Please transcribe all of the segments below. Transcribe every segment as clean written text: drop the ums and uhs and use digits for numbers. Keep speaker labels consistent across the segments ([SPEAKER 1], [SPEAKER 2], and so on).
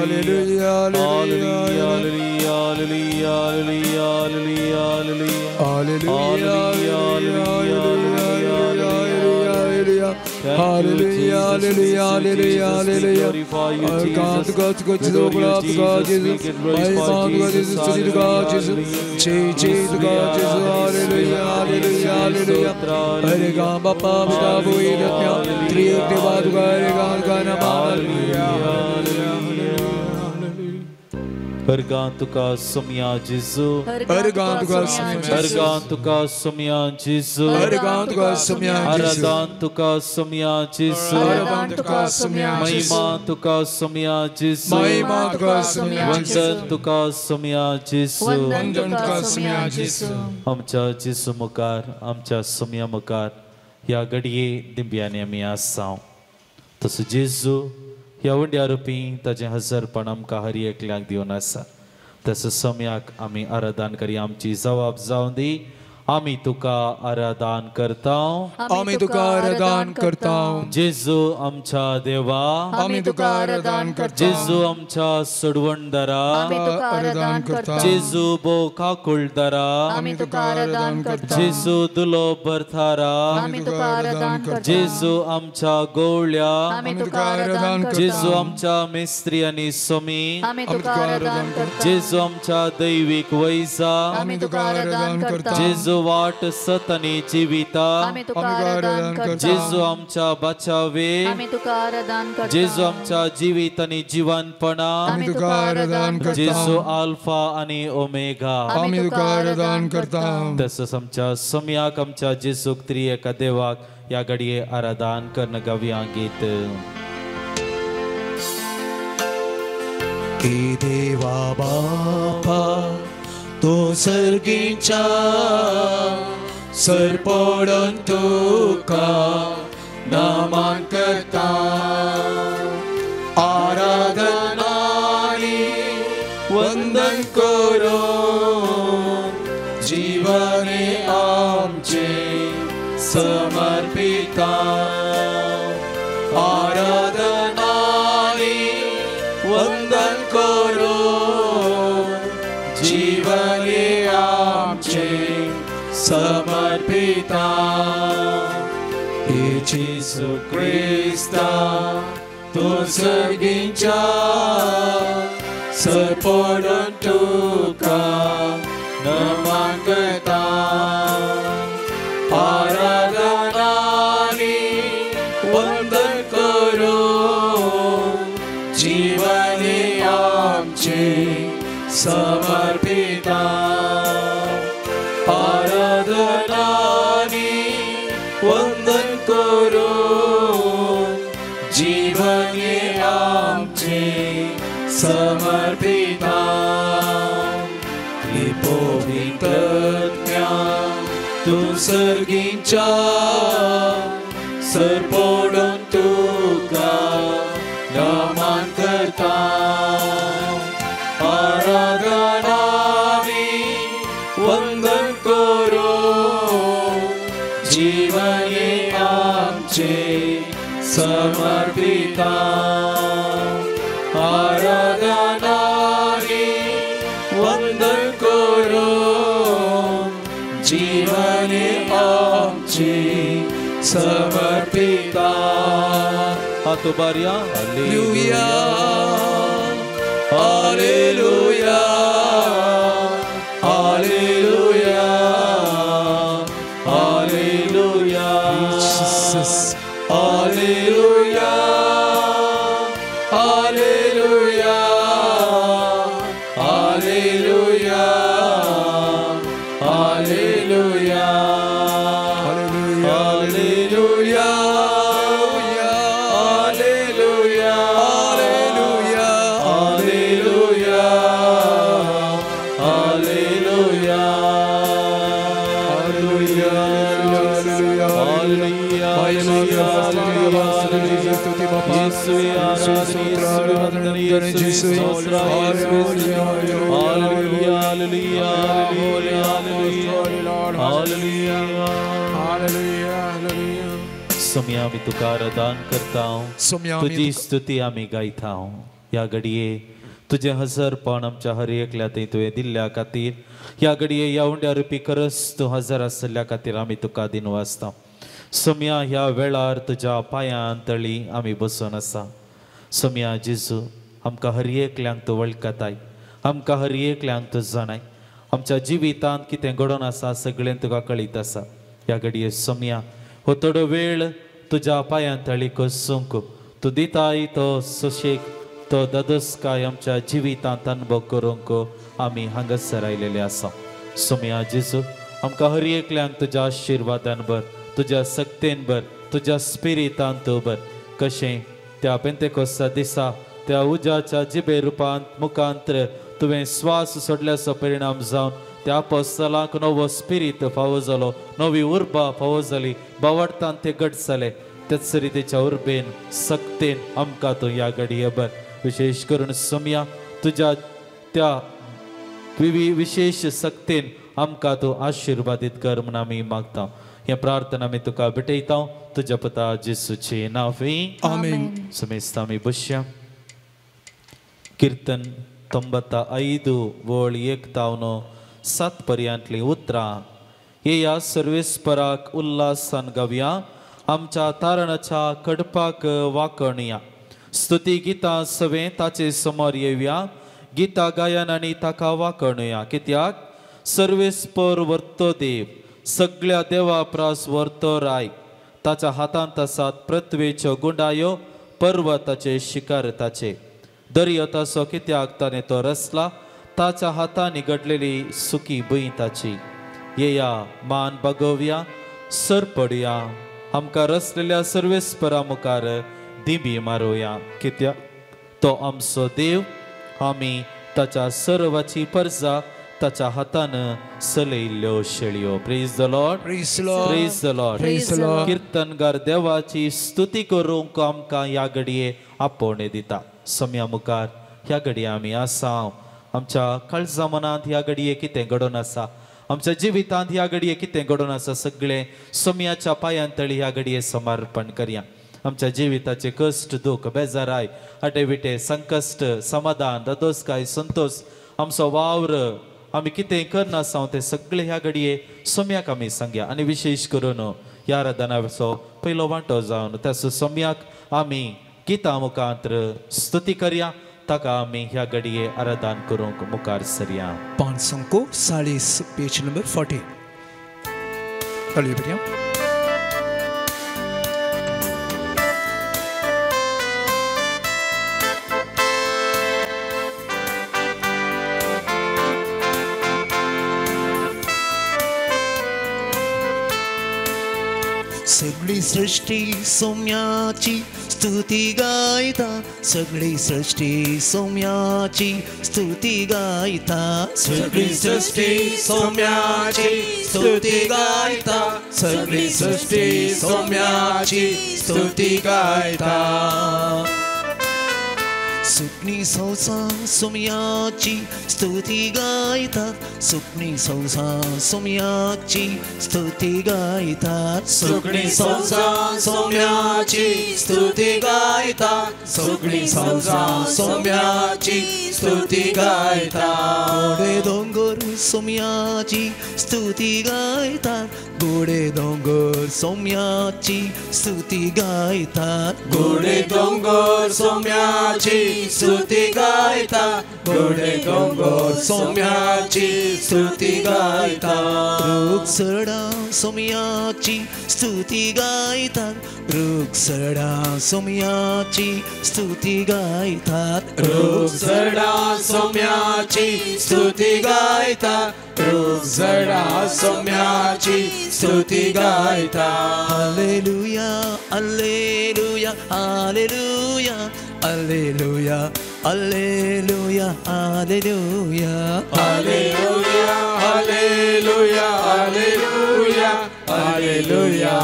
[SPEAKER 1] Hallelujah,
[SPEAKER 2] hallelujah, hallelujah, hallelujah, hallelujah, hallelujah.
[SPEAKER 1] Hallelujah, hallelujah, hallelujah, hallelujah.
[SPEAKER 2] Ergantuka Sumya Jisu,
[SPEAKER 1] Ergantuka Sumya Jisu,
[SPEAKER 2] Ergantuka Sumya Jisu,
[SPEAKER 1] Ergantuka Sumya Jisu,
[SPEAKER 2] Aradantuka Sumya Jisu,
[SPEAKER 1] Aradantuka Sumya Jisu,
[SPEAKER 2] Mahimantuka Sumya Jisu,
[SPEAKER 1] Mahimantuka Sumya Jisu,
[SPEAKER 2] Vandantuka Sumya Jisu,
[SPEAKER 1] Vandantuka Sumya Jisu.
[SPEAKER 2] आमच्या जेजू मुखार, आमच्या सुम्या मुखार ह्या घडये दिंब्यांनी आमी आसाव. तसो जेजू ह्या उंड्या रुपी ताजें हजरपण आमकां हर एकल्याक दिवन आसा. तसो सम्याक आमी आराधन करी, आमची जबाब जावन दी. आमी तुका आराधन करता,
[SPEAKER 1] आमी तुका आराधन करता.
[SPEAKER 2] जेजू आमच्या देवा,
[SPEAKER 1] आमी तुका आराधन करता.
[SPEAKER 2] जेजू आमच्या सोडवणदारा,
[SPEAKER 3] आमी तुका आराधन करता.
[SPEAKER 2] जेजू भोव काकुळदारा,
[SPEAKER 3] आमी तुका आराधन करता.
[SPEAKER 2] जेजू दुलो बरथारा,
[SPEAKER 3] आमी तुका आराधन करता.
[SPEAKER 2] जेजू आमच्या गोवळ्या,
[SPEAKER 3] आमी तुका आराधन करता.
[SPEAKER 2] जेजू आमच्या मिस्त्री आनी सोमी,
[SPEAKER 3] आमी तुका आराधन करता.
[SPEAKER 2] जेजू आमच्या दैवीक वैजा,
[SPEAKER 3] आमी तुका आराधन करता.
[SPEAKER 2] जेजू वाट सत आनी जिविता,
[SPEAKER 3] आमी तुका आराधन करता.
[SPEAKER 2] जेजू आमच्या बचावे,
[SPEAKER 3] आमी तुका आराधन करता.
[SPEAKER 2] जेजू आमच्या जिवीत आनी जिवनपणा,
[SPEAKER 3] आमी तुका आराधन करता.
[SPEAKER 2] जेजू आल्फा आनी ओमेगा,
[SPEAKER 1] आमी तुका आराधन करता.
[SPEAKER 2] तसोच आमच्या सम्याक आमच्या जेजूक त्रिएका देवाक ह्या घडये आराधन कर्ण गावया गीत.
[SPEAKER 1] देवा बापा तो सर्गीच्या सरपडून तुका नमन करता. आराधना आनी वंदन करून जीवने आमचे समर्पिता. आराधना आनी वंदन करून जीवने आमचे समर्पिता. जेजू क्रिस्ता तो सर्गीच्या सरपडून तुका नमन करता. आराधना आनी वंदन करून जीवने आमचे समर्पिता. आराधना आनी वंदन करून जीवने आमचे समर्पिता. पवित्रज्ञा तूं सर्गीच्या सरपडून तुका नमन करता. आराधना आनी वंदन करून जीवने आमचे समर्पिता. आराधना आनी वंदन करून जीवने आमचे समर्पिता.
[SPEAKER 2] हात उबारया.
[SPEAKER 1] Hallelujah, hallelujah, hallelujah, hallelujah, hallelujah, hallelujah, hallelujah, hallelujah, hallelujah, hallelujah, hallelujah, hallelujah,
[SPEAKER 2] सुम्या आमी तुका आराधन करता, तुजी स्तुती आमी गायता. ह्या घडये तुजें हजरपण आमच्या हर एकल्या थंय तुवें दिल्ल्या खातीर, ह्या घडये ह्या उंड्या रुपी खरंच तूं हजर आशिल्ल्या खातीर आमी तुका दिनवासता. सोम्या ह्या वेळार तुज्या पांयां तळी आमी बसून आसा. सोम्या जेजू, आमकां हर एकल्यांक तूं वळखताय, आमकां हर एकल्यांक तूं जाणाय. आमच्या जिवितांत कितें घडोवन आसा सगळें तुका कळीत आसा. ह्या घडये सोम्या हो थोडो वेळ तुज्या पांयां तळी कसूंक तूं दिताय तो सुशेग, तो दादोसकाय आमच्या जिवितांत अनुभव करूंक आमी हांगासर आयलेले आसा. सोम्या जेजू, आमकां हर एकल्यांक तुज्या आशिर्वादान भर, तुज्या सक्तेन भर, तुज्या स्पिरितान तूं भर. कशें त्या पेंतेकोस्ता दिसा त्या उज्याच्या जिबे रुपांत मुखांत्र तुवें स्वास सोडल्याचो परिणाम जावन त्या अपोस्तलांक नवो स्पिरीत फावो जालो, नवी उर्बा फावो जाली, बावडतान ते घट जाले. तेच रितीच्या उर्बेन सक्तेन आमकां तूं ह्या घडये भर. विशेश करून सोम्या तुज्या त्या विशेश सक्तेन आमकां तूं आशिर्वादीत कर म्हूण आमी मागता. हे प्रार्थना आमी तुका भेटयता तुज्या पुता जेसूचे नांवी,
[SPEAKER 1] आमेन.
[SPEAKER 2] समेस्त आमी बसया. कीर्तन 95 वळ 1 तावन 7 पर्यांतलीं उतरां. येया सर्वेस्पराक उल्हासान गावया, आमच्या तारणाच्या कडपाक वाकणया. स्तुती गितां सवें ताचे समोर येवया, गितां गायन आनी ताका वाकणया. कित्याक सर्वेस्पर वर्तो देव, सगळ्या देवा प्रास वर्तो राय. ताच्या हातांत आसात पृथ्वेच्यो गुंडायो, पर्वताचे शिकार ताचे. दर्यो ताचो कित्याक ताणें तो रचला, ताच्या हातांनी घडलेली सुकी भूंय ताची. येया मान बागोवया, सर पडया, आमकां रचलेल्या सर्वेस्परा मुखार दिंबी मारोया. कित्याक तो आमचो देव, आमी ताच्या सर्वाची परजा, ताच्या हातान सलयिल्ल्यो शेळयो. Praise the Lord, praise the Lord. किर्तनगार देवाची स्तुती करूंक आमकां ह्या घडये आपोवणें दिता. सोम्या मुखार ह्या घडये आमी आसा. आमच्या काळजा मनांत ह्या घडये कितें घडोवन आसा, आमच्या जिवितांत ह्या घडये कितें घडोवन आसा, सगळें सोम्याच्या पांयां तळी ह्या घडये समर्पण करया. आमच्या जिविताचे कश्ट, दुख, बेजाराय, आटेविटे, संकश्ट, समाधान, दादोसकाय, संतोष, आमचो वावर आमी कितें करनासा तें सगळें ह्या घडये सोम्याक आमी सांगया. आनी विशेश करून ह्या आराधनाचो पयलो वांटो जावन त्या सोम्याक आमी गितां मुखांत्र स्तुती करया, ताका आमी ह्या घडये आराधन करूंक मुखार सरया.
[SPEAKER 1] 540 पेज नंबर 40. ताळयो.
[SPEAKER 4] सगळी सृष्टी सौम्याची स्तुती गायता, सगळी सृष्टी सौम्याची स्तुती गायता,
[SPEAKER 1] सगळी सृष्टी सौम्याची स्तुती गायता, सगळी सृष्टी सौम्याची स्तुती गायता.
[SPEAKER 4] सुकणी संसा सोम्याची स्तुती गायतात, सुकणी संसा सोम्याची स्तुती गायतात,
[SPEAKER 1] सुकणी संसा सोम्याची स्तुती गायतात, सुकणी संसा सोम्याची स्तुती गायतात.
[SPEAKER 4] गोडे दोंगर सोम्याची स्तुती गायतात, गोडे दोंगर सोम्याची स्तुती गायतात,
[SPEAKER 1] गोडे दोंगर सोम्याची स्तुती गायता, गोडे दोंगर सोम्याची स्तुती गायता.
[SPEAKER 4] रुखसडा सोम्याची स्तुती गायतात, रुखसडा सोम्याची स्तुती गायतात,
[SPEAKER 1] रुखसडा सोम्याची स्तुती गायता, रुखसडा सोम्याची स्तुती गायता.
[SPEAKER 4] Hallelujah, hallelujah, hallelujah, hallelujah, hallelujah, hallelujah,
[SPEAKER 1] hallelujah, hallelujah, hallelujah, hallelujah,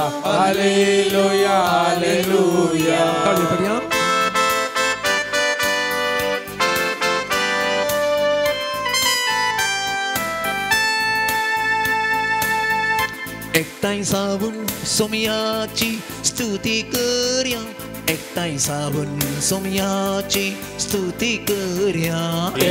[SPEAKER 1] hallelujah, hallelujah.
[SPEAKER 4] एक एकठांय जावन सोम्याची स्तुती करया, एकठांय जावन सोम्याची स्तुती करया,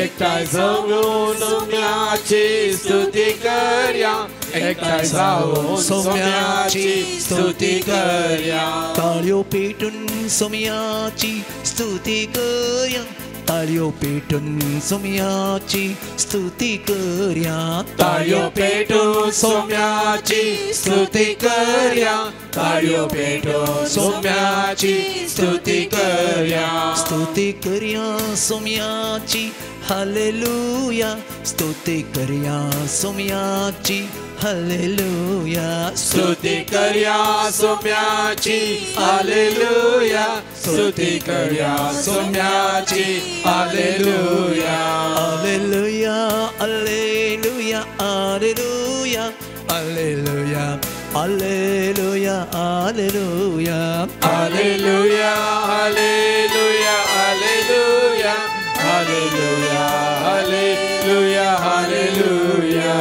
[SPEAKER 1] एकठांय जावन सोम्याची स्तुती करया, एकठांय जावन सोम्याची स्तुती करया।
[SPEAKER 4] ताळयो पेटून सोम्याची स्तुती करया, ताळयो पेटून सोम्याची स्तुती करया,
[SPEAKER 1] ताळयो पेटून सोम्याची स्तुती करया, ताळयो पेटून सोम्याची स्तुती करया।
[SPEAKER 4] स्तुती करया सोम्याची हालेलुया, स्तुती करया सोम्याची हालेलुया,
[SPEAKER 1] स्तुती करया सोम्याची हालेलुया, स्तुती करया सोम्याची hallelujah.
[SPEAKER 4] Hallelujah hallelujah hallelujah hallelujah hallelujah hallelujah
[SPEAKER 1] hallelujah hallelujah hallelujah hallelujah hallelujah hallelujah.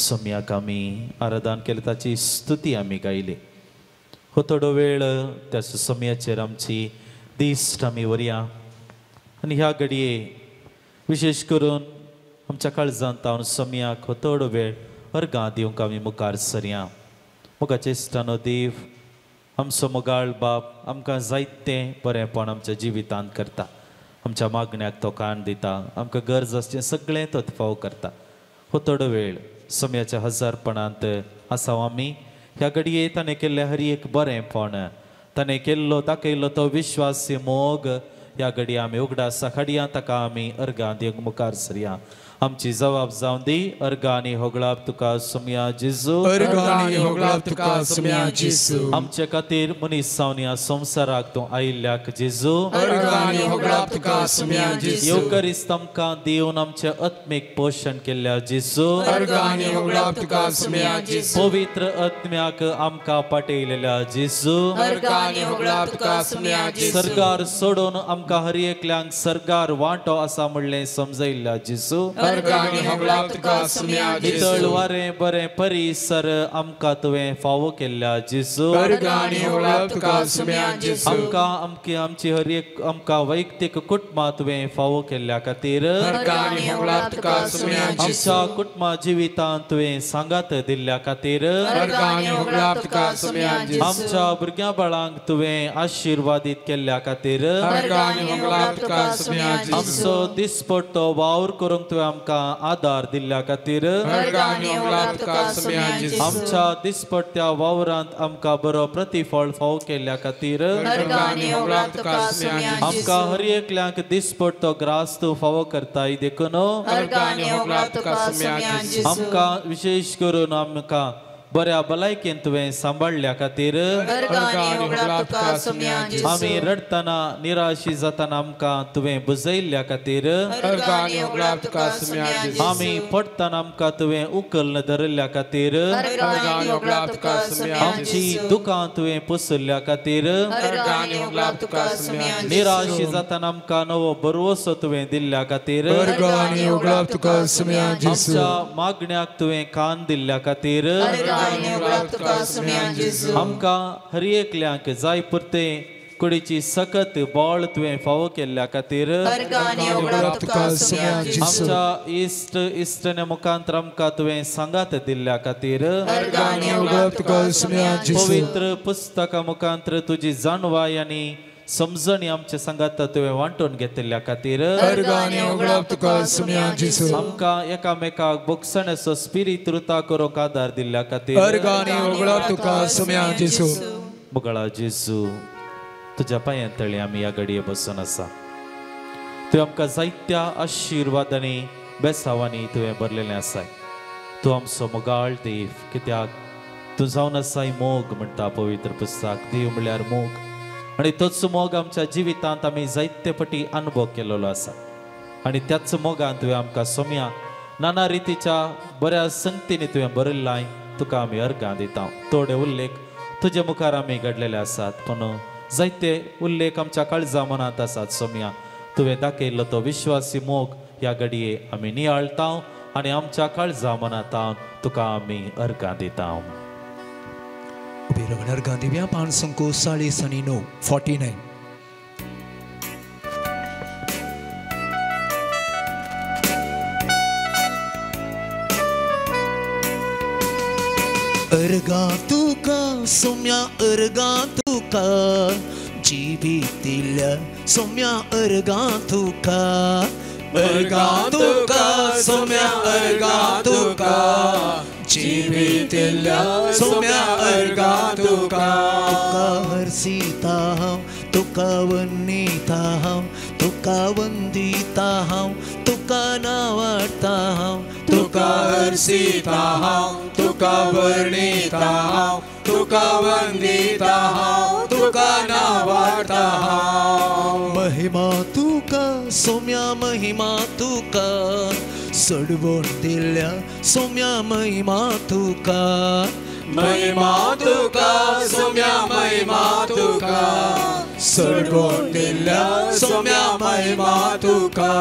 [SPEAKER 2] सोम्याक आमी आराधन केलें, ताची स्तुती आमी गायली। हो थोडो वेळ त्या सोम्याचेर आमची दिश्ट आमी व्हरया आनी ह्या घडये विशेश करून आमच्या काळजांत हांव सोम्याक हो थोडो वेळ अर्गां दिवंक आमी मुखार सरया। मुखाचे इश्टानो देव आमचो मोगाळ बाप आमकां जायतें बरेंपण आमच्या जिवितांत करता, आमच्या मागण्याक तो कान दिता, आमकां गरज आसचें सगळें तो फावो करता। हो थोडो वेळ सोम्याच्या हजारपणांत आसा आमी। ह्या घडये ताणें केल्लें हर एक बरेंपण, ताणें केल्लो दाखयल्लो तो विश्वासी मोग ह्या घडये आमी उगडासा हाडया, ताका आमी अर्गां दिवंक मुखार सरया। आमची जबाब जावन दी। अर्गां आनी होगळाप तुका सोम्या जेजू,
[SPEAKER 1] अर्गां आनी होगळाप तुका सोम्या जेजू।
[SPEAKER 2] आमचे खातीर मनीस जावन ह्या संवसाराक तूं आयिल्ल्याक जेजू,
[SPEAKER 1] अर्गां आनी होगळाप तुका सोम्या जेजू।
[SPEAKER 2] येवकरिस्त आमकां दिवन आमचें आत्मीक पोशण केल्ल्या जेजू,
[SPEAKER 1] अर्गां आनी होगळाप तुका सोम्या जेजू।
[SPEAKER 2] पवित्र आत्म्याक आमकां पाठयलेल्या जेजू,
[SPEAKER 3] अर्गां आनी होगळाप तुका सोम्या जेजू।
[SPEAKER 2] सरकार सोडून आमकां हर एकल्यांक सरकार वांटो आसा म्हणलें समजयल्ल्या जेजू,
[SPEAKER 1] अर्गां आनी होगळाप तुका सोम्या जेजू।
[SPEAKER 2] नितळ वारें बरें परिसर आमकां तुवें फावो केल्ल्या जेजू,
[SPEAKER 1] अर्गां आनी होगळाप तुका सोम्या जेजू।
[SPEAKER 2] आमकां आमकी आमची हर एक आमकां वैयक्तीक कुटुंबां तुवें फावो केल्ल्या खातीर,
[SPEAKER 1] अर्गां आनी होगळाप तुका सोम्या जेजू।
[SPEAKER 2] आमच्या कुटुंबा जिवितांत तुवें सांगात दिल्ल्या खातीर,
[SPEAKER 1] अर्गां आनी होगळाप तुका सोम्या जेजू।
[SPEAKER 2] आमच्या भुरग्यां बाळांक तुवें आशिर्वादीत केल्ल्या खातीर,
[SPEAKER 1] अर्गां आनी होगळाप तुका सोम्या जेजू।
[SPEAKER 2] आमचो दिसपट्टो वावर करूंक तुवें आमकां आदार दिल्ल्या खातीर,
[SPEAKER 1] अर्गां आनी होगळाप तुका सोम्या जेजू।
[SPEAKER 2] आमच्या दिसपट्ट्या वावरांत आमकां बरो प्रतिफळ फावो केल्ल्या खातीर,
[SPEAKER 3] अर्गां आनी होगळाप तुका सोम्या जेजू।
[SPEAKER 2] आमकां हर एकल्यांक दिसपट्टो ग्रास तूं फावो करताय देखून,
[SPEAKER 3] अर्गां आनी होगळाप तुका सोम्या जेजू।
[SPEAKER 2] आमकां विशेश करून आमकां बऱ्या भलायकेन तुवें सांबाळ्ळ्या खातीर,
[SPEAKER 3] अर्गां आनी होगळाप तुका सोम्या जेजू।
[SPEAKER 2] आमी रडटना निराशी जातना आमकां तुवें बुजयल्ल्या खातीर,
[SPEAKER 1] अर्गां आनी होगळाप तुका सोम्या जेजू।
[SPEAKER 2] आमी पडटना आमकां तुवें उखल्न धरिल्ल्या खातीर,
[SPEAKER 3] अर्गां आनी होगळाप तुका सोम्या जेजू।
[SPEAKER 2] आमची दुकां तुवें पुसल्ल्या खातीर,
[SPEAKER 3] अर्गां आनी होगळाप तुका सोम्या जेजू।
[SPEAKER 2] निराशी जातना आमकां नवो भरवसो तुवें दिल्ल्या खातीर,
[SPEAKER 1] अर्गां आनी होगळाप तुका सोम्या जेजू।
[SPEAKER 2] आमच्या मागण्याक तुवें कान दिल्ल्या खातीर,
[SPEAKER 3] अर्गां आनी होगळाप तुका सोम्या जेजू।
[SPEAKER 2] आमकां हर एकल्यांक जाय पुरतें कुडीची सकत बळ तुवें फावो केल्ल्या खातीर,
[SPEAKER 3] अर्गां आनी होगळाप तुका सोम्या जेजू।
[SPEAKER 2] आमच्या इश्ट इश्टण्या मुखांत आमकां तुवें सांगात दिल्ल्या खातीर,
[SPEAKER 3] अर्गां आनी होगळाप तुका सोम्या जेजू।
[SPEAKER 2] पवित्र पुस्तका मुखांत तुजी जाणवाय आनी समजणी आमच्या सांगात तुवें वांटून घेतिल्ल्या खातीर,
[SPEAKER 1] अर्गां आनी होगळाप तुका सोम्या जेजू।
[SPEAKER 2] आमकां एकामेकाक बोगसण्याचो स्पिरीत रुता करूंक आदार दिल्ल्या खातीर,
[SPEAKER 1] अर्गां आनी होगळाप तुका सोम्या जेजू।
[SPEAKER 2] मोगाळा जेजू, तुज्या पांयां तळी आमी ह्या घडये बसून आसा। तुवें आमकां जायत्या आशिर्वादांनी बेसावांनी तुवें भरलेलें आसाय। तूं आमचो मोगाळ देव, कित्याक तूं जावन आसाय मोग म्हणटा पवित्र पुस्तक। देव म्हणल्यार मोग आनी तोच मोग आमच्या जिवितांत आमी जायते पटी अनुभव केलेलो आसा आनी त्याच मोगान तुवें आमकां सोम्या नाना रितीच्या बऱ्या संगतींनी तुवें बरयल्लाय। तुका आमी अर्गां दिता। थोडे उल्लेख तुजे मुखार आमी घडलेले आसात, पूण जायते उल्लेख आमच्या काळजा मनांत आसात। सोम्या तुवें दाखयल्लो तो विश्वासी मोग ह्या घडये आमी नियाळता आनी आमच्या काळजा मनांत तुका आमी अर्गां दिता.
[SPEAKER 4] उबी रावन अर्गां दिवया. 549 49. अर्गां तुका सोम्या अर्गां तुका जिवितिल्या सोम्या अर्गां तुका अर्गां तुका सोम्या अर्गां तुका जिवितिल्या सोम्या अर्गां तुका. तुका हरसिता हांव तुका वन्निता हांव तुका वंदिता हांव तुका नावाडता हांव
[SPEAKER 1] तुका हरसिता हांव तुका वर्णिता हांव तुका वंदिता हांव तुका नावाडता हांव.
[SPEAKER 4] महिमा तुका सोम्या महिमा तुका सडवण दिल्या सोम्या महिमा तुका
[SPEAKER 1] महिमा तुका सोम्या महिमा तुका सडवण दिल्या सोम्या महिमा तुका.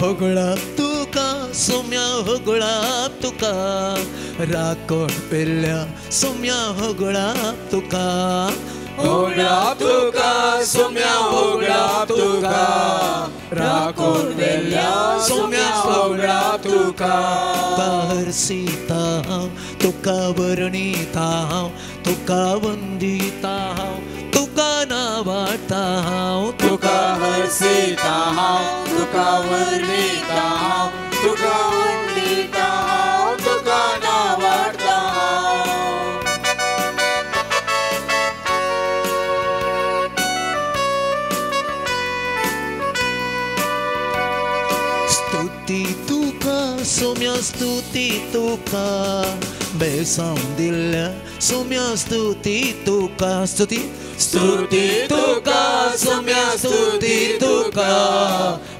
[SPEAKER 4] होगळा तुका सोम्या होगळा तुका राखण पेल्या सोम्या होगळा तुका
[SPEAKER 1] होगळा तुका सोम्या होगळा तुका राखून पेल्या सोम्या होगळा तुका.
[SPEAKER 4] तुका हरसिता हांव तुका वर्णिता हांव तुका वंदिता हांव तुका नावाडता हांव
[SPEAKER 1] तुका हरसिता हांव तुका वर्णिता हांव तुका वंदिता हांव तुका नावाडता हांव.
[SPEAKER 4] स्तुती तुका सोम्या स्तुती तुका बेसांव दिल्या सोम्या स्तुती तुका स्तुती
[SPEAKER 1] स्तुती तुका सोम्या स्तुती तुका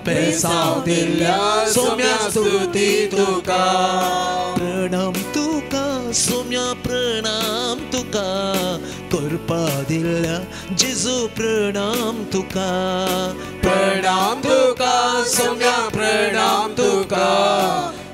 [SPEAKER 1] बेसांव दिल्या सोम्या स्तुती तुका.
[SPEAKER 4] प्रणाम तुका सोम्या प्रणाम तुका कृपा दिल्या जेजू प्रणाम तुका
[SPEAKER 1] प्रणाम तुका सोम्या प्रणाम तुका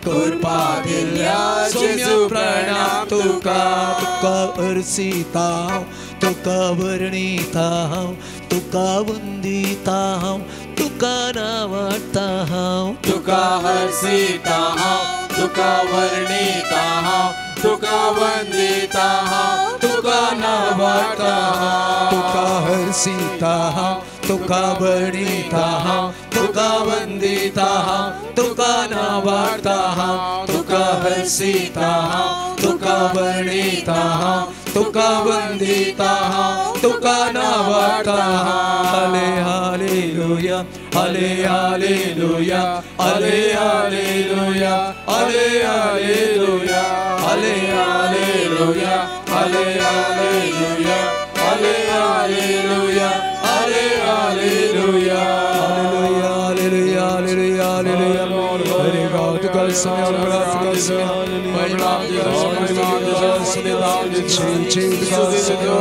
[SPEAKER 1] कृपा दिल्या जेजू प्रणाम तुका.
[SPEAKER 4] तुका हरसिता हांव तुका वर्णिता हांव तुका वंदिता हांव तुका नावाडता हांव
[SPEAKER 1] तुका हरसिता हांव तुका वर्णिता हांव तुका वंदिता हांव तुका नावाडता हांव.
[SPEAKER 4] तुका हरसिता हांव तुका वर्णिता हांव तुका वंदिता हांव तुका नावाडता हांव
[SPEAKER 1] तुका हरसिता हांव तुका वर्णिता हांव तुका वंदिता हांव तुका नावाडता हांव.
[SPEAKER 4] हाले हालेलुया हाले हालेलुया हाले हालेलुया हाले हालेलुया हाले हालेलुया
[SPEAKER 1] हाले हालेलुया हाले हालेलुया हाले hallelujah.
[SPEAKER 4] Hallelujah hallelujah hallelujah hallelujah. हरे गाँव तुका सोम्या होगळा तुका सोम्या महिमा तुका सोम्या जी तुका सोम्या.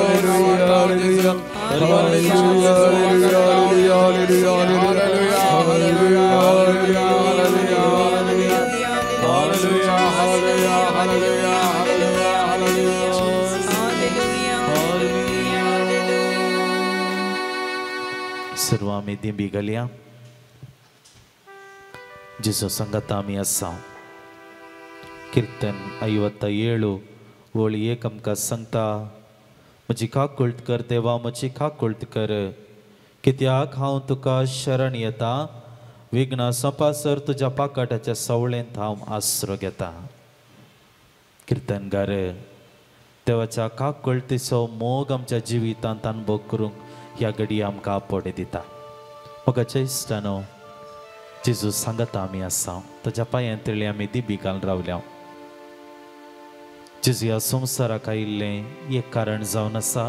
[SPEAKER 4] Hallelujah hallelujah hallelujah hallelujah hallelujah hallelujah hallelujah
[SPEAKER 1] hallelujah hallelujah hallelujah hallelujah hallelujah.
[SPEAKER 2] सर्व आमी दिंबी घालया. जेजू संगता आमी आसा. कीर्तन 57 ओळी एक आमकां सांगता, म्हजी काकुळट कर देवा म्हजी काकुळट कर, कित्याक हांव तुका शरण येता, विघ्नां सोंपासर तुज्या पाकाटाच्या सवळेंत हांव आसरो घेता. किर्तनगार देवाच्या काकुळटीचो मोग आमच्या जिवितांत अनुभव करूंक ह्या घडये आमकां आपोवणें दिता. मोगाच्या इश्टानो, जेजू सांगता आमी आसा, ताच्या पांयां तळी आमी दिबी घालून रावल्या. जेजू ह्या संवसाराक आयिल्लें एक कारण जावन आसा,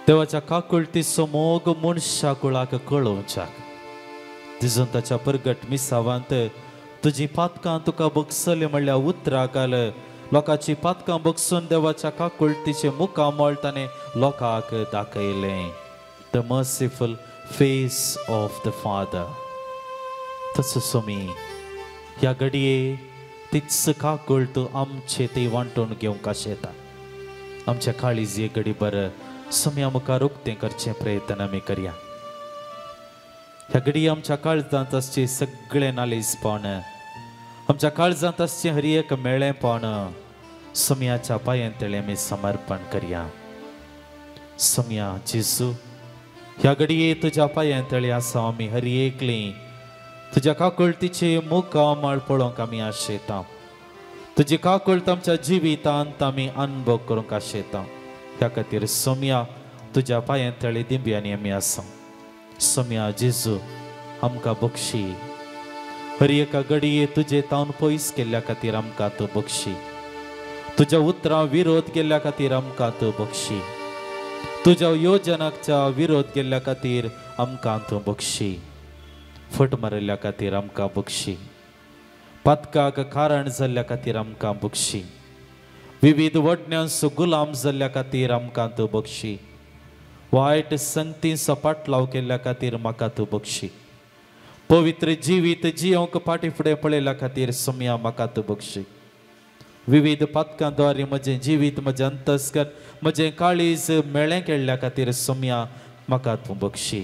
[SPEAKER 2] देवाच्या काकुळटीचो मोग मनशा कुळाक कळोवच्याक. जेजून ताच्या परगट मिसावांत तुजी पातकां तुका बगसली म्हणल्या उतराक घाल, लोकांची पातकां बगसून देवाच्या काकुळटीचें मुखामळ ताणें लोकांक दाखयलें. The merciful face of the father. तसो सोमी ह्या घडये तीच काकूळट आमचे ती वांटून घेवंक आशेता. आमच्या काळीज एक घडी बर सम्या मुखार उक्तें करचें प्रयत्न आमी करया. ह्या घडी आमच्या काळजांत आसचें सगळें नालेजपण, आमच्या काळजांत आसचें हर एक मेळेपण सम्याच्या पांयांतळें आमी समर्पण करया. सम्या जेजू ह्या घडये तुज्या पांयांतळें आसा आमी हर एकली तुज्या काकुळटीचे मुखामळ पळोवंक आमी आशेता. तुजी काकुळट आमच्या जिवितांत आमी अनुभव करूंक आशेता. ह्या खातीर सोम्या तुज्या पांयांतळें दिंब्यांनी आमी आसा. सोम्या जेजू आमकां बक्षी, हर एका घडये तुजे तावन पयस केल्ल्या खातीर आमकां तूं बक्षी, तुज्या उतरां विरोध केल्ल्या खातीर आमकां तूं बक्षी, तुज्या योजनाच्या विरोध केल्ल्या खातीर आमकां तूं बक्षी, फट मारिल्ल्या खातीर आमकां बक्षी, पातकाक कारण जाल्ल्या खातीर आमकां बक्षी, विविध वडण्यांचो गुलाम जाल्ल्या खातीर आमकां तूं बक्षी, वायट संगतींचो पाटलाव केल्ल्या खातीर म्हाका तूं बक्षी, पवित्र जिवीत जियोंक फाटीं फुडें पळयल्या खातीर सोम्या म्हाका तूं बक्षी, विविध पातकां द्वारे म्हजें जिवीत म्हजें अंतस्कर म्हजें काळीज मेळें केल्ल्या खातीर सोम्या म्हाका तूं बक्षी,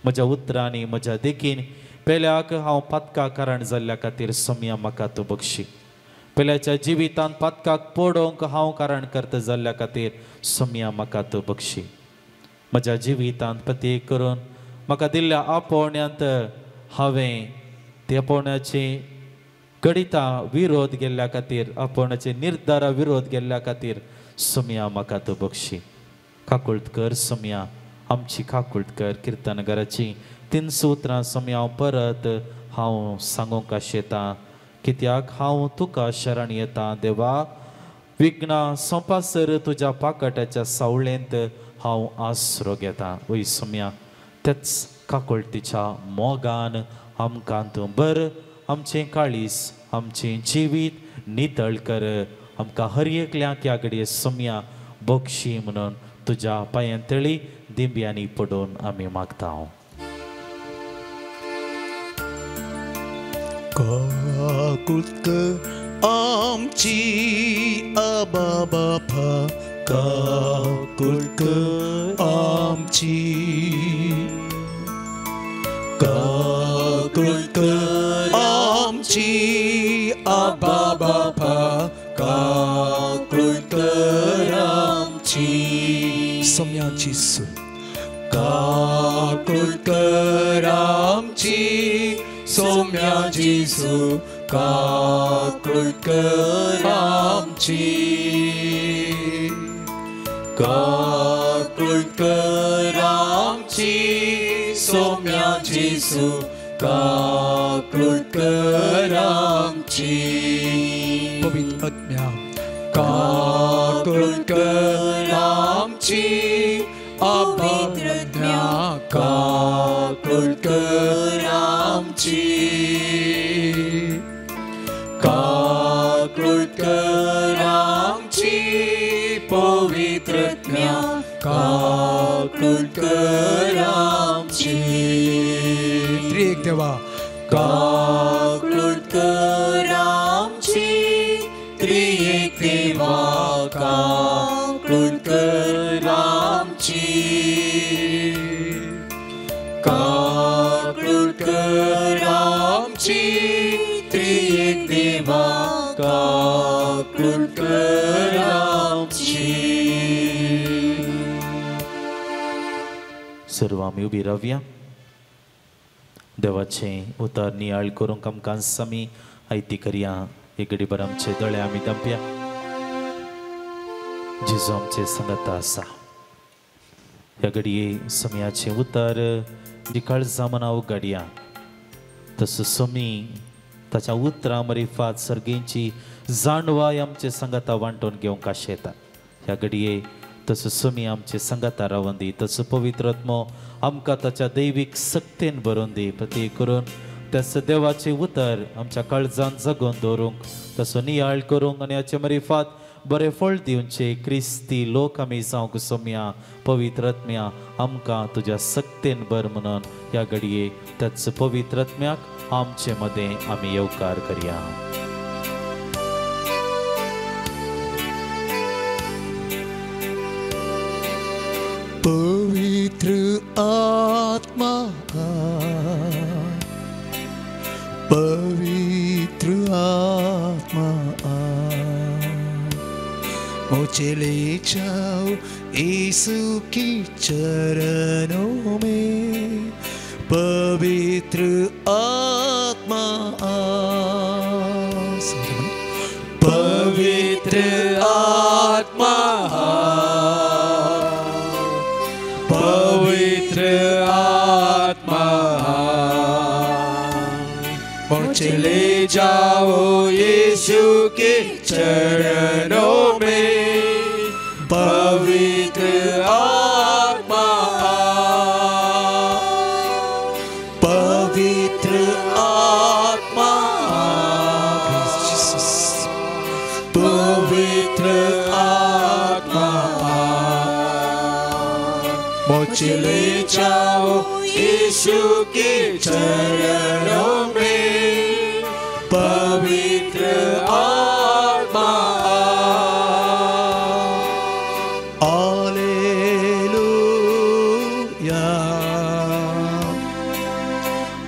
[SPEAKER 2] म्हज्या उतरांनी म्हज्या देखीन पेल्याक हांव पातका कारण जाल्ल्या खातीर सोम्या म्हाका तूं बक्षी, पेल्याच्या जिवितांत पातकाक पडोवंक हांव कारण करता जाल्ल्या खातीर सोम्या म्हाका तूं बक्षी, म्हज्या जिवितांत प्रत्येक करून म्हाका दिल्ल्या आपोवण्यांत हांवें त्या आपोवण्याची घडितां विरोध केल्ल्या खातीर, आपोवण्याचे निर्धारा विरोध केल्ल्या खातीर सोम्या म्हाका तूं बक्षी. काकुळट कर सोम्या, आमची काकुळट कर. किर्तनगराची 300 उतरां सोम्या हांव परत हांव सांगूंक आशेता, कित्याक हांव तुका शरण येता देवा. विघ्नां सोंपासर तुज्या पाकट्याच्या सावळेंत हांव आसरो घेता. वय सोम्या त्याच काकुळटीच्या मोगान आमकां तूं बर, आमचें काळीज आमचें जिवीत नितळ कर. आमकां हर एकल्याक ह्या घडये सोम्या बक्षी म्हणून तुज्या पांयांतळी दिंब्यांनी पडून आमी मागता.
[SPEAKER 5] काकुळट कर आमची आबा बापा, काकुळट कर आमची, काकुळट कर आमची आबा बापा, काकुळट कर आमची.
[SPEAKER 4] सोम्या जेजू
[SPEAKER 5] काकुळट कर आमची सोम्या जेजू, काकुळट कर आमची, काकुळट कर आमची सोम्या जेजू, काकुळट कर आमची.
[SPEAKER 4] पवित्र आत्म्या
[SPEAKER 5] काकुळट कर आमची
[SPEAKER 3] पवित्र आत्म्या,
[SPEAKER 5] काकुळट कर आमची, काकुळट कर आमची पवित्र आत्म्या, काकुळट कर आमची.
[SPEAKER 4] त्रिएक देवा
[SPEAKER 5] काकुळट कर आमची त्रिएक देवा, काकुळट कर आमची, काकुळट कर आमची त्रिएक देवा, काकुळट कर आमची.
[SPEAKER 2] सर्व आमी उबी रावया. देवाचें उतर नियाळ करूंक आमकां आमी आयती करया. एक घडीभर आमचे दोळे आमी धांपया. जेजू आमचे सांगाता आसा. ह्या घडये सम्याचें उतर जी काळजां मनां उगाडया, तसो समी ताच्या उतरां मरिफात सर्गेंची जाणवाय आमचे सांगाता वांटून घेवंक आशेता. ह्या घडये तसो समी आमचे सांगाता रावन दी, तसो पवित्र आत्मो आमकां ताच्या दैवीक सक्तेन भरून दी. प्रत्येक करून त्याच देवाचें उतर आमच्या काळजान जगोवन दवरूंक, तसो नियाळ करूंक आनी हाचे मरिफात बरें फळ दिवचे क्रिस्ती लोक आमी जावंक सोम्या पवित्र आत्म्या आमकां तुज्या सक्तेन भर म्हणून ह्या घडये त्याच पवित्र आत्म्याक आमचे मदें आमी येवकार करया.
[SPEAKER 4] आत्मा, पवित्र आत्मा, मुझे ले जाओ यीशु की चरणों में, पवित्र आत्मा,
[SPEAKER 1] पवित्र आत्मा, पवित्र आत्मा, मुझे ले जाओ यीशु के चरणों में, पवित्र आत्मा, पवित्र आत्मा, पवित्र आत्मा, मुझे ले जाओ यीशु के चरणों में, पवित्र आत्मा।
[SPEAKER 4] Hallelujah,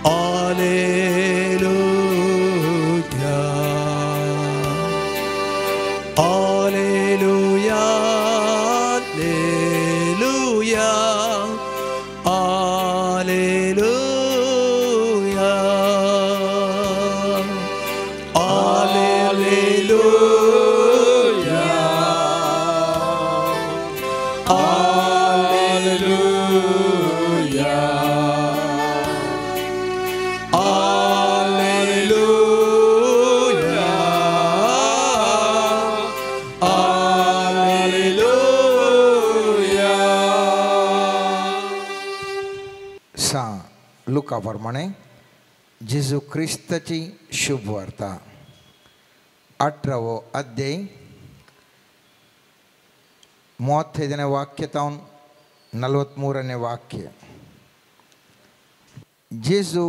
[SPEAKER 4] hallelujah, hallelujah, hallelujah, hallelujah,
[SPEAKER 1] hallelujah, hallelujah, hallelujah, hallelujah.
[SPEAKER 6] सा लुका प्रमाणे जेजू क्रिस्ताची शुभवार्ता 18वो अध्याय 35ನೇ ವಾಕ್ಯ ತಾವನ್ 43ನೇ ವಾಕ್ಯ. जेजू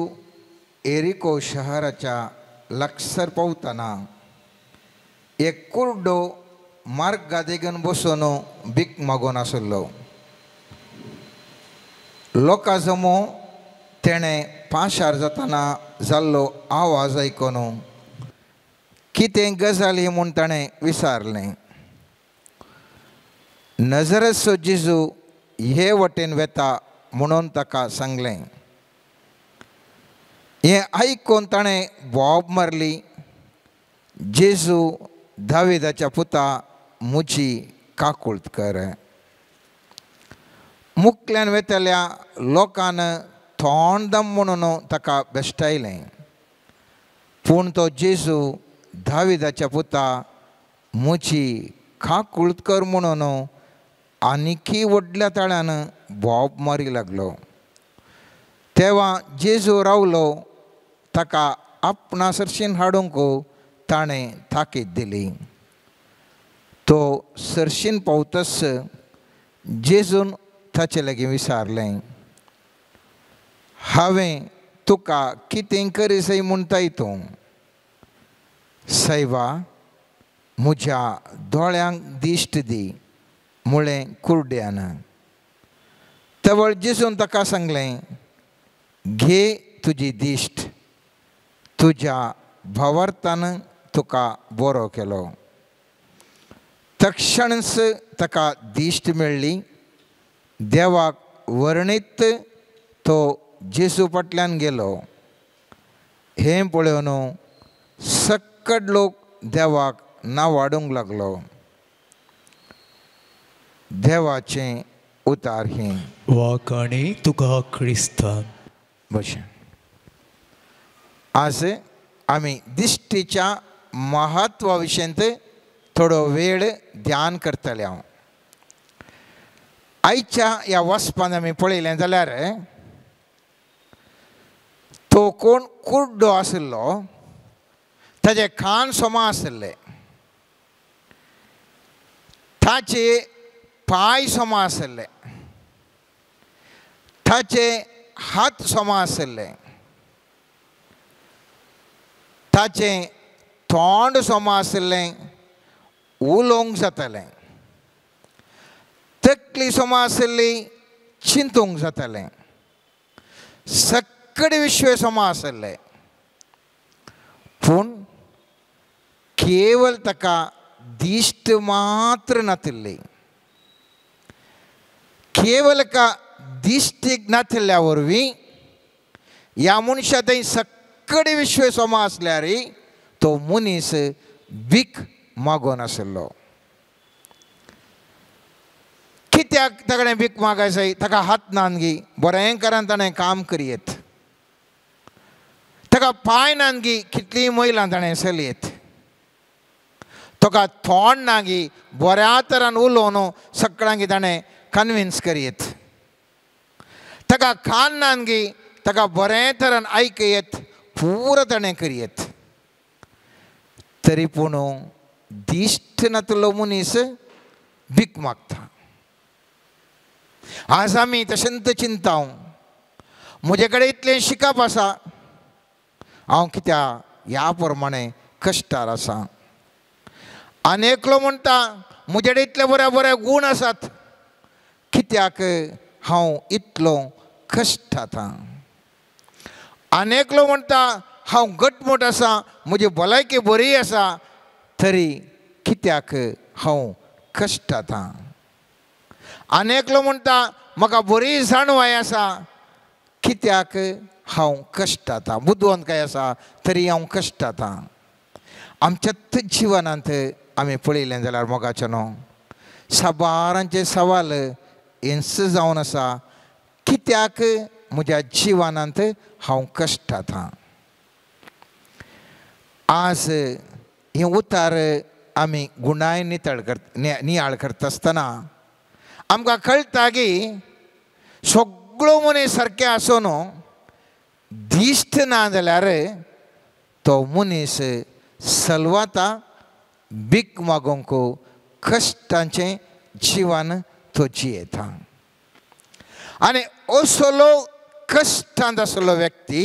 [SPEAKER 6] एरिको शहराच्या लागसर पावताना एक कुर्डो मार्गा देगेन बसून भीक मागून आसलो. लोकां जमो तेणें पाशार जाताना जाल्लो आवाज आयकून कितें गजाली म्हूण ताणें विचारलें. नजरेचो जेजू हे वटेन वेता म्हणून ताका सांगलें. हें आयकून ताणें बोब मारली, जेजू दाविदाच्या पुता म्हजी काकूळत कर. मुखल्यान वेतल्या लोकान तोंड दम म्हणून ताका बेश्टायलें, पूण तो जेजू दाविदाच्या पुता म्हजी काकूळत कर म्हणून आनीकी व्हडल्या ताळ्यान बोब मारी लागलो. तेवा जेजू रावलो, ताका आपणा सरशीन हाडूंक ताणें ताकीद दिली. तो सरशीन पावतच जेजून ताचे लागीं विचारलें, हांवें तुका कितें करिसय म्हणटाय तूं? सायबा, म्हज्या दोळ्यांक दिश्ट दी म्हळें कुर्ड्यान. तवळ जेजून ताका सांगलें, घे तुजी दिश्ट, तुज्या भावार्थान तुका बरो केलो. तक्षणच ताका दिश्ट मेळ्ळी. देवाक वर्णीत तो जेजू फाटल्यान गेलो. हें पळोवन सक्कड लोक देवाक नावाडूंक लागलो. देवाचें उतार हें.
[SPEAKER 4] वाखाणी तुका क्रिस्तान.
[SPEAKER 6] बशें आज आमी दिश्टीच्या महत्वा विशयंत थोडो वेळ ध्यान करतले. हांव आयच्या ह्या वचपान आमी पळयलें जाल्यार तो कोण कुड्डो आशिल्लो, ताजे कान सोमा आशिल्ले, ताचे पांय सोमा आशिल्ले, ताचे हात सोमा आशिल्ले, ताचें तोंड सोमा आशिल्लें, उलोवंक जातालें, तकली सोमा आशिल्ली, चिंतूंक जातालें. सगळे विश्व समा आसले पूण केवल ताका दिश्ट मात्र नातिल्ली. केवल का दिश्टीक नातिल्ल्या वरवीं ह्या मनशा थंय सगळे विश्व समा आसल्यार तो मनीस भीक मागून आशिल्लो. कित्याक ताणें भीक मागायचो? ताका हात नानगी बरें करान ताणें काम करयेत, ताका पांय नानगी कितलीं मैलां ताणें चलयेत, ताका तोंड नागी बऱ्या तरान उलोवन सगळ्यांक ताणें कन्विन्स करयेत, ताका कान नानगी ताका बरें तरान आयकयेत, पुरो ताणें करयेत. तरी पूण दिश्ट नातलो मनीस भीक मागता. आज आमी तशेंच चिंता, म्हजे कडेन इतलें शिकप आसा, हांव कित्याक ह्या प्रमाणे कश्टार आसा. आनी एकलो म्हणटा म्हजे कडेन इतले बरे बरे गूण आसात, कित्याक हांव इतलो कश्टाता. आनी एकलो म्हणटा हांव घटमूट आसा, म्हजी भलायकी बरी आसा, तरी कित्याक हांव कश्टाता. आनी एकलो म्हणटा म्हाका बरी जाणवाय आसा, कित्याक हांव कश्टाता, बुदवंतकाय आसा तरी हांव कश्टाता. आमच्याच जिवनांत आमी पळयलें जाल्यार मोगाचें न्हू साबारांचे सवाल हेंच जावन आसा, कित्याक म्हज्या जिवनांत हांव कश्टाता. आज हें उतार आमी गुणाय नितळ कर नियाळ करता आसतना आमकां कळटा की सगळो मनीस सारकें आसून दिश्ट ना जाल्यार तो मनीस सलवाता भीक मागूंक कश्टांचें जिवन तो जियेता. आनी असलो कश्टांत आसलो व्यक्ती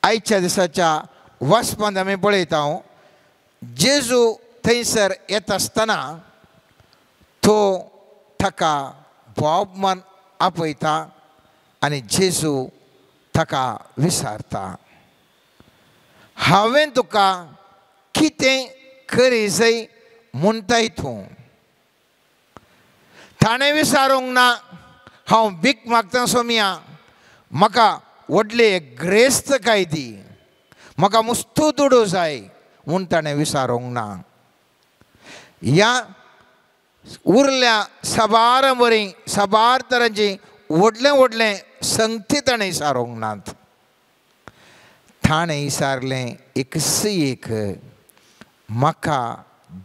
[SPEAKER 6] आयच्या दिसाच्या वाचपांत आमी पळयता, जेजू थंयसर येता आसतना तो ताका भोवमान आपयता आनी जेजू ताका विचारता, हांवें तुका कितें करी म्हणटाय तूं? ताणें विचारूंक ना हांव भीक मागता सोमया, म्हाका व्हडली ग्रेस्त काय दी, म्हाका मुस्तू दुडू जाय म्हूण ताणें विचारूंक ना. ह्या उरल्या साबार बरी साबार तरांची व्हडलें व्हडलें संगती ताणें विचारूंक नात. ताणें विचारलें एकच एक, म्हाका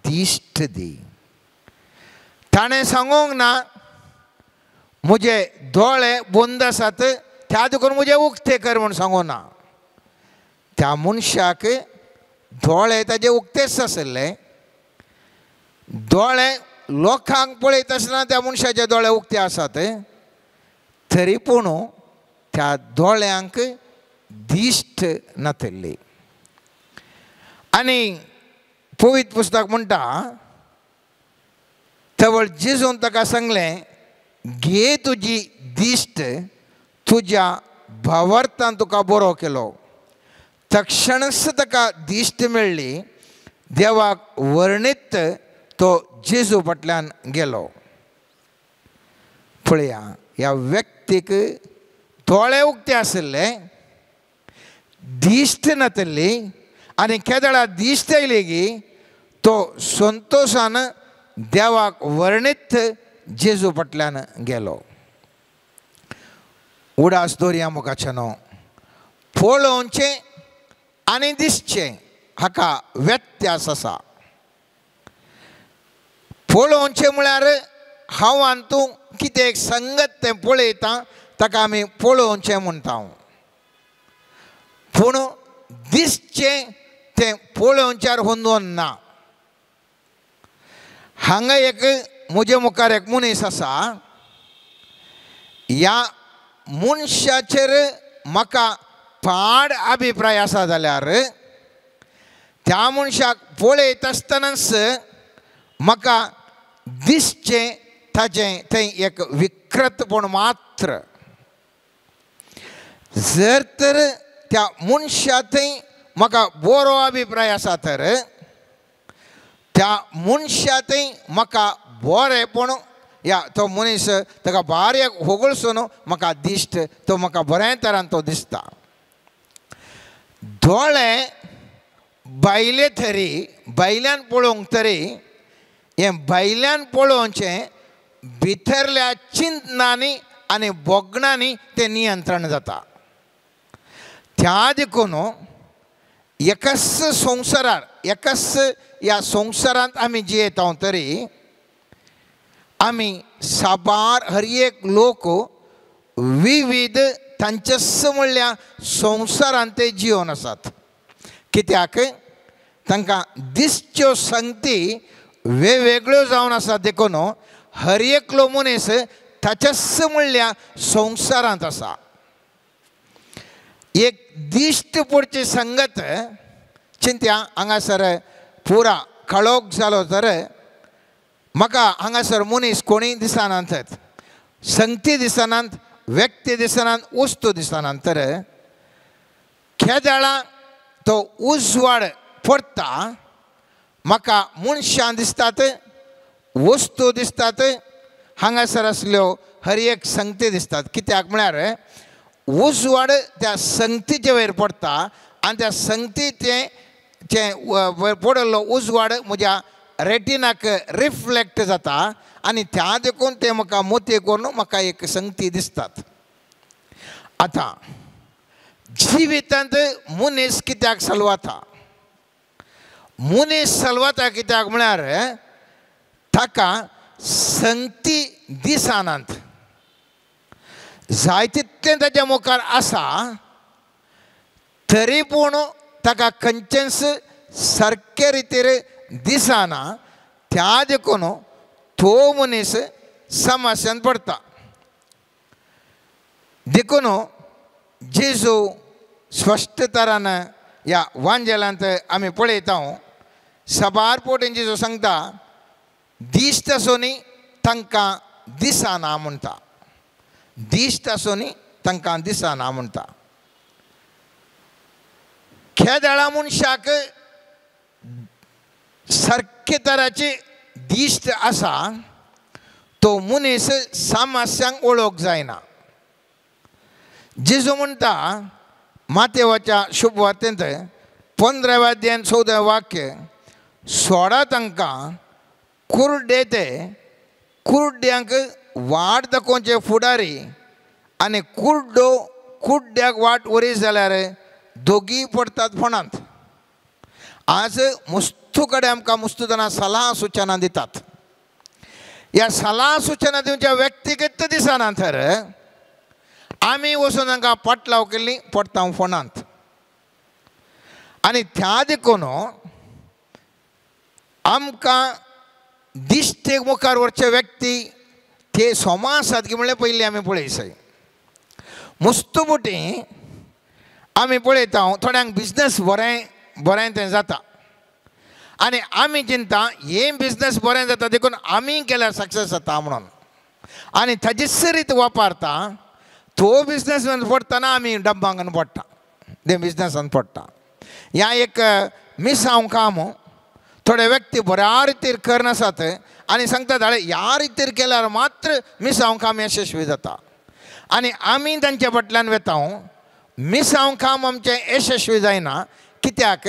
[SPEAKER 6] दिश्ट दी. ताणें सांगूंक ना म्हजे दोळे बंद आसात त्या देखून म्हजे उक्ते कर म्हूण सांगूंक ना. त्या मनशाक दोळे ताजे उक्तेच आशिल्ले, दोळे लोकांक पळयता आसतना त्या मनशाचे दोळे उक्ते आसात, तरी पूण त्या दोळ्यांक दिश्ट नातिल्ली. आनी पवित्र पुस्तक म्हणटा तवळ जेजून ताका सांगलें, घे तुजी दिश्ट, तुज्या भावार्थान तुका बरो केलो. तक्षणच ताका दिश्ट मेळ्ळी, देवाक वर्णीत तो जेजू फाटल्यान गेलो. पळया ह्या व्यक्तीक दोळे उक्ते आशिल्ले, दिश्ट नातिल्ली, आनी केदळा दिश्ट आयली की तो संतोशान देवाक वर्णीत जेजू फाटल्यान गेलो. उडास दवरया मुखाचें न्हू, पळोवचें आनी दिसचें हाका व्यत्यास आसा. पळोवचें म्हळ्यार हांव आनी तूं कितें एक संगत तें पळयता ताका आमी पळोवचें म्हणटा, पूण दिसचें तें पळोवच्यार होंदोन ना. हांगा एक म्हजे मुखार एक मनीस आसा, ह्या मनशाचेर म्हाका पाड अभिप्राय आसा जाल्यार त्या मनशाक पळयता आसतनाच म्हाका दिसचें ताजें थंय एक विकृतपण मात्र. जर तर त्या मनशा थंय म्हाका बरो अभिप्राय आसा तर त्या मनशा थंय म्हाका बरेंपण या तो मनीस ताका बारीक होगळसून म्हाका दिश्ट तो म्हाका बऱ्या तरान तो दिसता. दोळे भायले तरी भायल्यान पळोवंक तरी हें भायल्यान पळोवचें भितरल्या चिंतनांनी आनी भोगणांनी तें नियंत्रण जाता. त्या देखून एकाच संवसारार एकाच ह्या संवसारांत आमी जियेता तरी आमी साबार हर एक लोक विविध तांच्याच म्हणल्यार संवसारांत ते जिवन आसात. कित्याक तांकां दिसच्यो संगती वेगवेगळ्यो जावन आसात देखून हर एकलो मनीस ताच्याच म्हणल्यार संवसारांत आसा. एक दिश्ट पडची संगत चिंत्या हांगासर पुरा काळोख जालो तर म्हाका हांगासर मनीस कोणीय दिसनात, संगती दिसनात, व्यक्ती दिसनात, वस्तू दिसनात. तर केदळा तो उजवाड पडटा म्हाका मनशां दिसतात, वस्तू दिसतात, हांगासर आसल्यो हर एक संगती दिसतात. कित्याक म्हळ्यार उजवाड त्या संगतीचे वयर पडटा आनी त्या संगतीचें जें पडिल्लो उजवाड म्हज्या रेटिनाक रिफ्लेक्ट जाता आनी त्या देखून तें म्हाका मोती करून म्हाका एक संगती दिसतात. आतां जिवितांत मनीस कित्याक सलवाता? मनीस सलवाता कित्याक म्हळ्यार ताका संगती दिसनात. जाय तितलें ताच्या मुखार आसा तरी पूण ताका खंयचेंच सारके रितीर दिसना. त्या देखून तो मनीस समस्यान पडटा. देखून जेजू स्पश्ट तरान ह्या वांजेलांत आमी पळयता साबार पोटीन जेजू सांगता दिश्ट आसूनी तांकां दिसना म्हणटा. दिश्ट आसूनी तांकां दिसना म्हणटा. खेदळा मनशाक सारके तराची दिश्ट आसा तो मनीस समस्यांक वळख जायना. जेजू म्हणटा मातेवाच्या शुभवार्तेंत 15व्या अध्यायान 14 वाक्य सोडा तांकां कुर्डे ते कुर्ड्यांक वाट दाखोवचे फुडारी आनी कुर्डो कुड्ड्याक वाट वरी जाल्यार दोगीय पडटात फोंडांत. आज मुस्तू कडेन आमकां मुस्तू जाणां सलाह सुचना दितात. ह्या सलाह सुचना दिवच्या व्यक्तिगत दिसना तर आमी वचून तांकां पटलाव केल्ली पडटा फोंडांत. आनी त्या देखून आमकां दिश्टेक मुखार व्हरचे व्यक्ती ते सोमा आसात की म्हणल्यार पयलीं आमी पळयसाय. मुस्तू बोटी आमी पळयता थोड्यांक बिजनस बरें बरें तें जाता आनी आमी चिंता हे बिजनस बरें जाता देखून आमी केल्यार सक्सेस जाता म्हणून आनी ताजीच रीत वापरता तो बिजनस पडटना आमी डब्बांक पडटा ते बिजनसान पडटा. ह्या एक मिसांव काम थोडे व्यक्ती बऱ्या रितीर करनासात आनी सांगतात अरे ह्या रितीर केल्यार मात्र मिसांव काम यशस्वी जाता आनी आमी तांच्या फाटल्यान वेता मिसांव काम आमचें यशस्वी जायना. कित्याक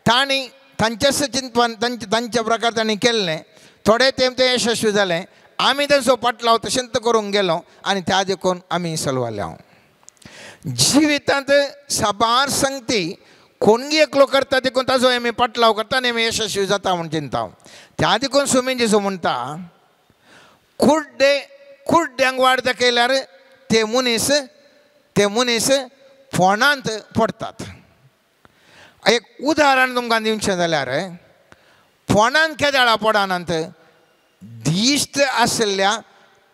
[SPEAKER 6] तांणी तांच्याच चिंतपान तांच्या प्रकार तांणी केल्लें थोडे तेंप तें यशस्वी जालें आमी तांचो पाटलाव तशेंच करूंक गेलो आनी त्या देखून आमी सलवाल्या. जिवितांत साबार संगती कोणगी एकलो करता देखून ताजो आमी पाटलाव करता आनी आमी यशस्वी जाता म्हूण चिंता. त्या देखून सुमी जेजू म्हणटा कुड्डे कुड्ड्यांक वाट दाखयल्यार ते मनीस फोंडांत पडटात. एक उदाहरण तुमकां दिवचें जाल्यार फोंडांत केदळा पडनात दिश्ट आशिल्ल्या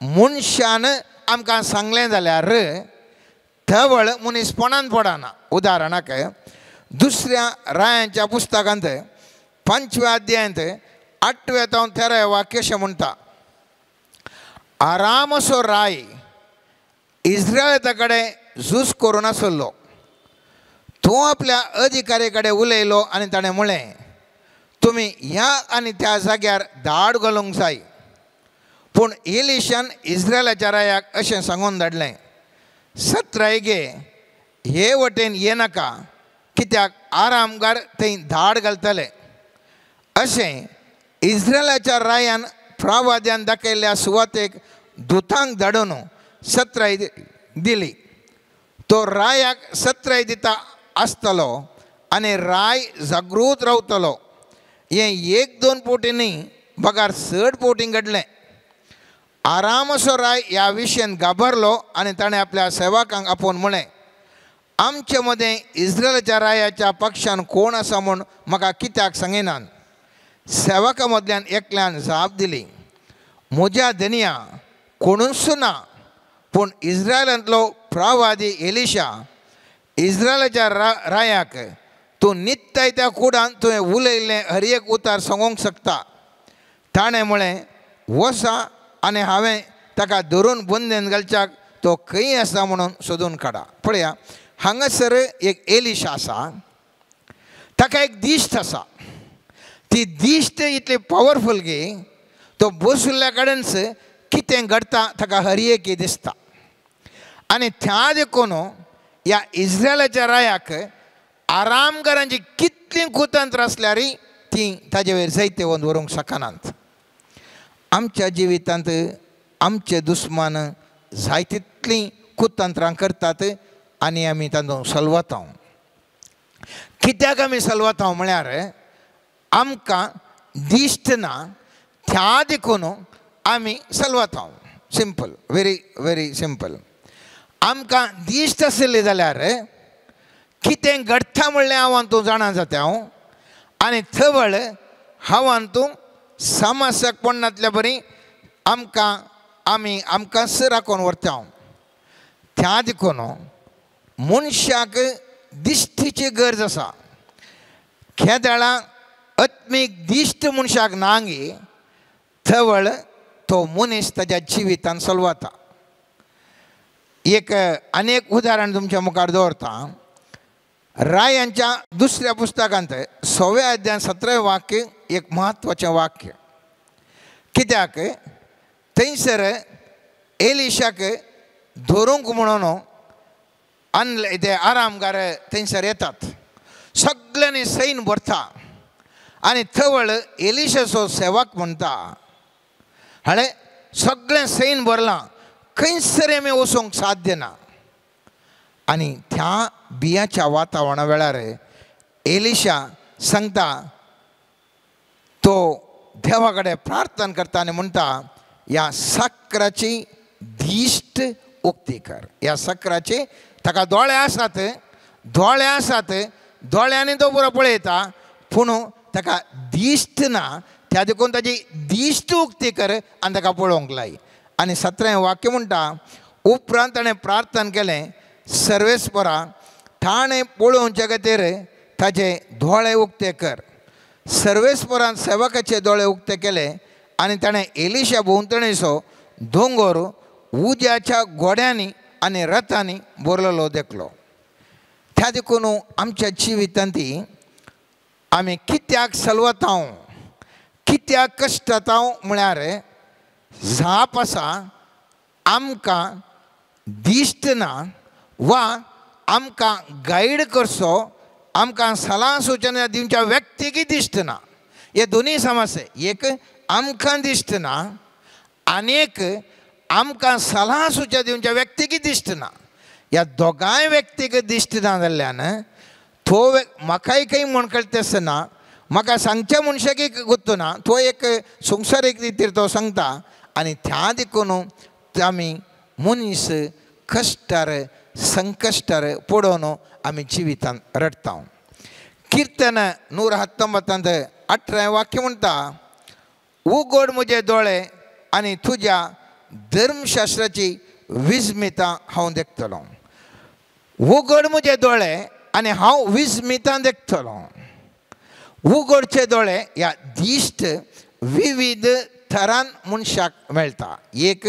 [SPEAKER 6] मनशान आमकां सांगलें जाल्यार तवळ मनीस फोंडांत पडना. उदाहरणाक दुसऱ्या रायांच्या पुस्तकांत 5व्या अध्यायांत 8व्या तावन 13व्या वाक्य अशें म्हणटा आरामाचो राय इस्रायला कडेन झूज करून आसलो. तो आपल्या अधिकारी कडेन उलयलो आनी ताणें म्हळें, तुमी ह्या आनी त्या जाग्यार धाड घालूंक जाय. पूण एलिशान इस्रायलाच्या रायाक अशें सांगून धाडलें, सत्राय गे हे वटेन येनाका, कित्याक आरामगार थंय धाड घालतले. अशें इस्रायलाच्या रायान प्रावाद्यान दाखयल्ल्या सुवातेक दुतांक धाडून सत्राय दिली. तो रायाक सत्राय दिता आसतलो आनी राय जागृत रावतलो. हें एक दोन पोटी न्ही बगार चड पोटी घडलें. आरामाचो राय ह्या विशयान घाबरलो आनी ताणें आपल्या सेवकांक आपोवन म्हळें, आमचे मदें इस्रायलाच्या रायाच्या पक्षान कोण आसा म्हूण म्हाका कित्याक सांगिनात? सेवकां मदल्यान एकल्यान जाप दिली, म्हज्या धनया कोणूच ना, पूण इस्रायलांतलो प्रवादी एलिशा इस्रायलाच्या रायाक तूं नित्ताय त्या कुडान तुवें उलयल्लें हर एक उतार सांगूंक शकता. ताणें म्हळें, वसा आनी हांवें ताका धरून बंदेन घालच्याक तो खंय आसा म्हणून सोदून काडा. पळया, हांगासर एक एलिशा आसा, ताका एक दिश्ट आसा. ती दिश्ट इतली पावरफूल गी तो बशिल्ल्या कडेनच कितें घडटा ताका हर एक दिसता. आनी त्या देखून ह्या इस्रायलाच्या रायाक आरामगारांची कितलीं कुतंत्र आसल्यार तीं ताजे वयर जैते व्हरूंक शकनात. आमच्या जिवितांत आमचे दुस्मान जाय तितलीं कुतंत्रां करतात आनी आमी तांतून सलवता. कित्याक आमी सलवता म्हळ्यार आमकां दिश्ट ना, त्या देखून आमी सलवता. Simple, very very simple. आमकां दिश्ट आशिल्ली जाल्यार कितें घडटा म्हणलें हांव तूं जाणा जाता हांव, आनी थवळ हांव तूं समस्याक पडनातल्या बरी आमकां आमी आमकांच राखून व्हरता हांव. त्या देखून मनशाक दिश्टीची गरज आसा. केदळां आत्मीक दिश्ट मनशाक नांगी थवळ तो मनीस ताज्या जिवितान चलवता. एक आनी एक उदाहरण तुमच्या मुखार दवरता. रायांच्या दुसऱ्या पुस्तकांत 6व्या अध्याय 17वें वाक्य एक म्हत्वाचें वाक्य. कित्याक थंयसर एलिशाक धरूंक म्हणून आणले ते आरामगार थंयसर येतात, सगळ्यांनी सैन भरता आनी थवळ एलिशाचो सेवक म्हणटा, हाणें सगळें सैन भरलां, खंयसर आमी वचूंक साध्य ना. आनी त्या बियाच्या वातावरणा वेळार एलिशा सांगता, तो देवा कडेन प्रार्थना करता आनी म्हणटा, ह्या साकराची दिश्ट उक्ती कर. ह्या साकराची, ताका दोळे आसात, दोळे आसात, दोळ्यांनी तो बरो पळयता, पूण ताका दिश्ट ना, त्या देखून ताजी दिश्ट उक्ती कर आनी ताका पळोवंक लाय. आनी 17वें वाक्य म्हणटा, उपरांत ताणें प्रार्थना केलें, सर्वेस्परा ताणें पळोवच्या खातीर ताजे दोळे उक्ते कर. सर्वेस्परान सेवकाचे दोळे उक्ते केले आनी ताणें एलिशा भोंवतणीचो दोंगर उज्याच्या घोड्यांनी आनी रथांनी भरलेलो देखलो. त्या देखून आमच्या जिवितांत आमी कित्याक सलवता, कित्याक कश्टता म्हळ्यार जाप आसा आमकां दिश्ट ना वा आमकां गायड करचो, आमकां सलाह सुचना दिवच्या व्यक्तीकय दिश्ट ना. हे दोनूय समस्या, एक आमकां दिश्ट ना आनी एक आमकां सलाह सुचना दिवच्या व्यक्तीकय दिश्ट ना. ह्या दोगांय व्यक्तीक दिश्ट ना जाल्ल्यान तो म्हाकाय खंय म्हण कळटा आसतना म्हाका सांगच्या मनशाकय गुत्तो ना, तो एक संवसारीक रितीर तो सांगता आनी त्या देखून आमी मनीस कश्टार संकश्टार पडोवन आमी जिवितांत रडटा. किर्तन 119 18 वाक्य म्हणटा, उगड म्हजे दोळे आनी तुज्या धर्मशास्त्राची विस्मितां हांव देखतलो. उगड म्हजे दोळे आनी हांव विस्मितां देखतलो. उगडचे दोळे ह्या दिश्ट विविध थरान मनशाक मेळटा. एक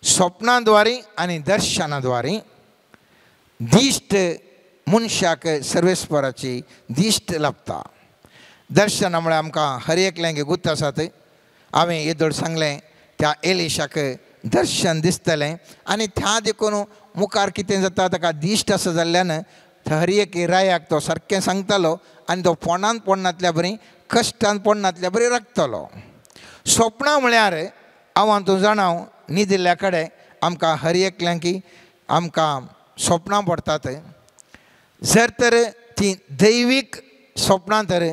[SPEAKER 6] स्वप्नाद्वारे आनी दर्शनाद्वारे दिश्ट मनशाक सर्वेस्पराची दिश्ट लाभता. दर्शना म्हळ्यार आमकां हर एकल्यांक गुत आसात. हांवें येदोळ सांगलें त्या एलिशाक दर्शन दिसतलें आनी त्या देखून मुखार कितें जाता ताका दिश्ट आसा जाल्ल्यान हर एक रायाक तो सारकें सांगतालो आनी तो फोंडान पडनातल्या बरी कश्टान पडनातल्या बरी राखतलो. स्वप्नां म्हळ्यार हांव तूं जाणा न्हिदिल्ल्या कडेन आमकां हर एकल्यांकी आमकां स्वप्नां पडटात. जर तर ती दैवीक स्वप्नां तर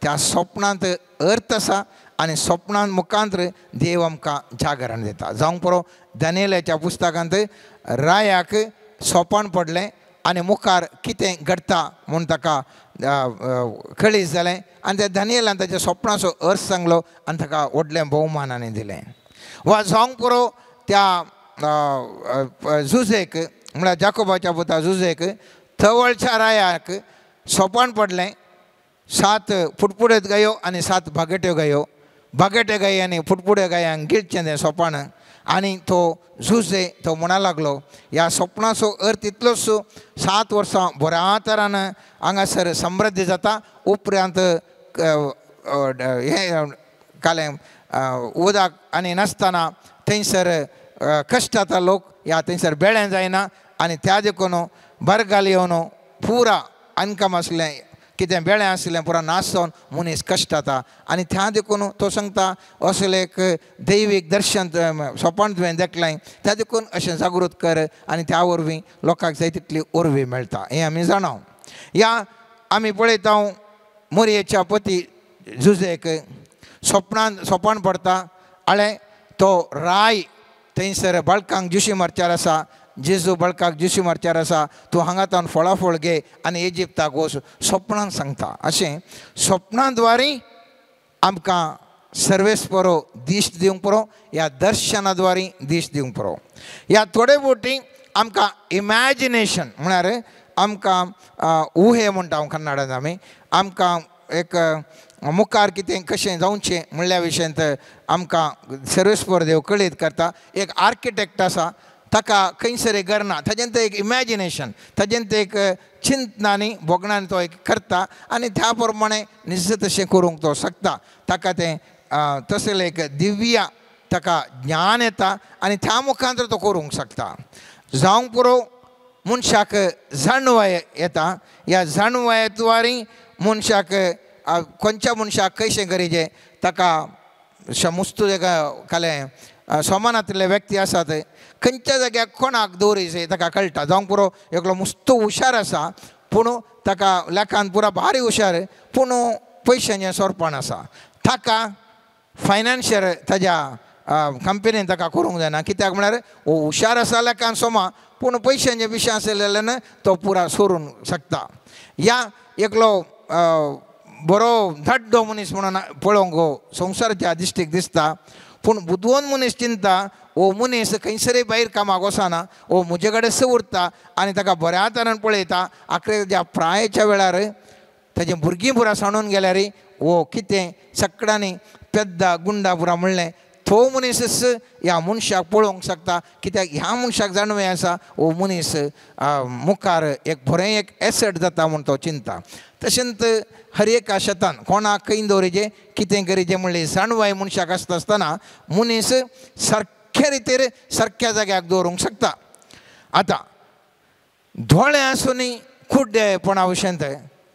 [SPEAKER 6] त्या स्वप्नांत अर्थ आसा आनी स्वप्नां मुखांत देव आमकां जागरण दिता. जावंक पुरो दानियेलाच्या पुस्तकांत रायाक सोपान पडलें आनी मुखार कितें घडटा म्हूण ताका कळीत जालें आनी त्या दानियेलान ताच्या स्वप्नाचो अर्थ सांगलो आनी ताका व्हडलें भोवमानांनी दिलें. वा जावंक पुरो त्या जुजेक म्हळ्यार जाकोबाच्या पुता जुजेक थवळच्या रायाक सोपान पडलें. 7 फुटफुड्यो गायो आनी 7 भागेट्यो गायो, भागेट्यो गाय आनी फुटफुड्यो गायांक गिळचें तें सोपान आनी तो जुजे तो म्हणा लागलो ह्या स्वप्नाचो अर्थ इतलोच 7 वर्सां बऱ्या तरान हांगासर समृद्धी जाता उपरांत हें कालें उदक आनी नासतना थंयसर कश्ट जाता लोक ह्या थंयसर बेळें जायना आनी त्या देखून बरगाल येवन पुरा इनकम आसलें कितें बेळें आसलें पुरा नाश जावन मनीस कश्ट जाता आनी त्या देखून तो सांगता असलें एक दैवीक दर्शन सोपान तुवें देखलें त्या देखून अशें जागृत कर आनी त्या वरवीं लोकांक जाय तितली ओरवी मेळटा हें आमी जाणा. ह्या आमी पळयता मोरयेच्या पती जुजेक सोपणान सोपान पडटा आळे तो राय थंयसर बाळकांक जुशी मारच्यार आसा, जेजू बळकाक जुशी मारच्यार आसा, तूं हांगा तावन फळाफळ घे आनी इजिप्ताक वच स्वप्नान सांगता. अशें स्वप्नाद्वारे आमकां सर्वेस्परो दिश्ट दिवंक पुरो, ह्या दर्शनाद्वारे दिश्ट दिवंक पुरो. ह्या थोडे बोटी आमकां इमॅजिनेशन म्हळ्यार आमकां उहे म्हणटा हांव कन्नडान आमी आमकां एक मुखार कितें कशें जावचें म्हणल्या विशयांत आमकां सर्वेस्पर देव कळीत करता. एक आर्किटेक्ट आसा ताका खंयसर घर ना ताजें एक इमॅजिनेशन ताजें एक चिंतनांनी भोगणांनी तो एक करता आनी त्या प्रमाणे निज तशें करूंक तो शकता. ताका तें तसलें एक दिव्य ताका ज्ञान येता आनी त्या मुखांत तो करूंक शकता. जावंक पुरो मनशाक जाणवाय येता. ह्या जाणवायेद्वारे मनशाक खंयच्या मनशाक कशें करीजें ताका मुस्तू एका कालें समानांतले व्यक्ती आसात खंयच्या जाग्यार कोणाक दवरीचे ताका कळटा. जावंक पुरो एकलो मुस्तू हुशार आसा पूण ताका लेखान पुरा भारी हुशार पूण पयशांचें सोरपण आसा ताका फायनान्शियल ताज्या कंपनीन ताका करूंक जायना कित्याक म्हळ्यार हो हुशार आसा लेखान सोमा पूण पयशांचे विशय आसलेल्यान तो पुरा सोरूंक शकता. ह्या एकलो बरो धाड्डो मनीस म्हणून पळोवंक हो संवसाराच्या दिश्टीक दिसता पूण बुदवंत मनीस चिंता हो मनीस खंयसरय भायर कामाक वचना हो म्हजे कडेन उरता आनी ताका बऱ्या तरान पळयता. आखरे प्रायेच्या वेळार ताजें भुरगीं पुरा सांडून गेल्यार हो कितें सगळ्यांनी पेद्दा गुंडा पुरा म्हणलें तो मनीस ह्या मनशाक पळोवंक शकता कित्याक ह्या मनशाक जाणवे आसा हो मनीस मुखार एक बरें एक एसट जाता म्हूण तो चिंता. तशेंच हर एका शेतान कोणाक खंय दवरिचें कितें करीचें म्हणलें जाणवाय मनशाक आसता आसतना मनीस सारक्या रितीर सारक्या जाग्याक दवरूंक शकता. आतां दोळे आसूनय कुड्डेपणा विशयांत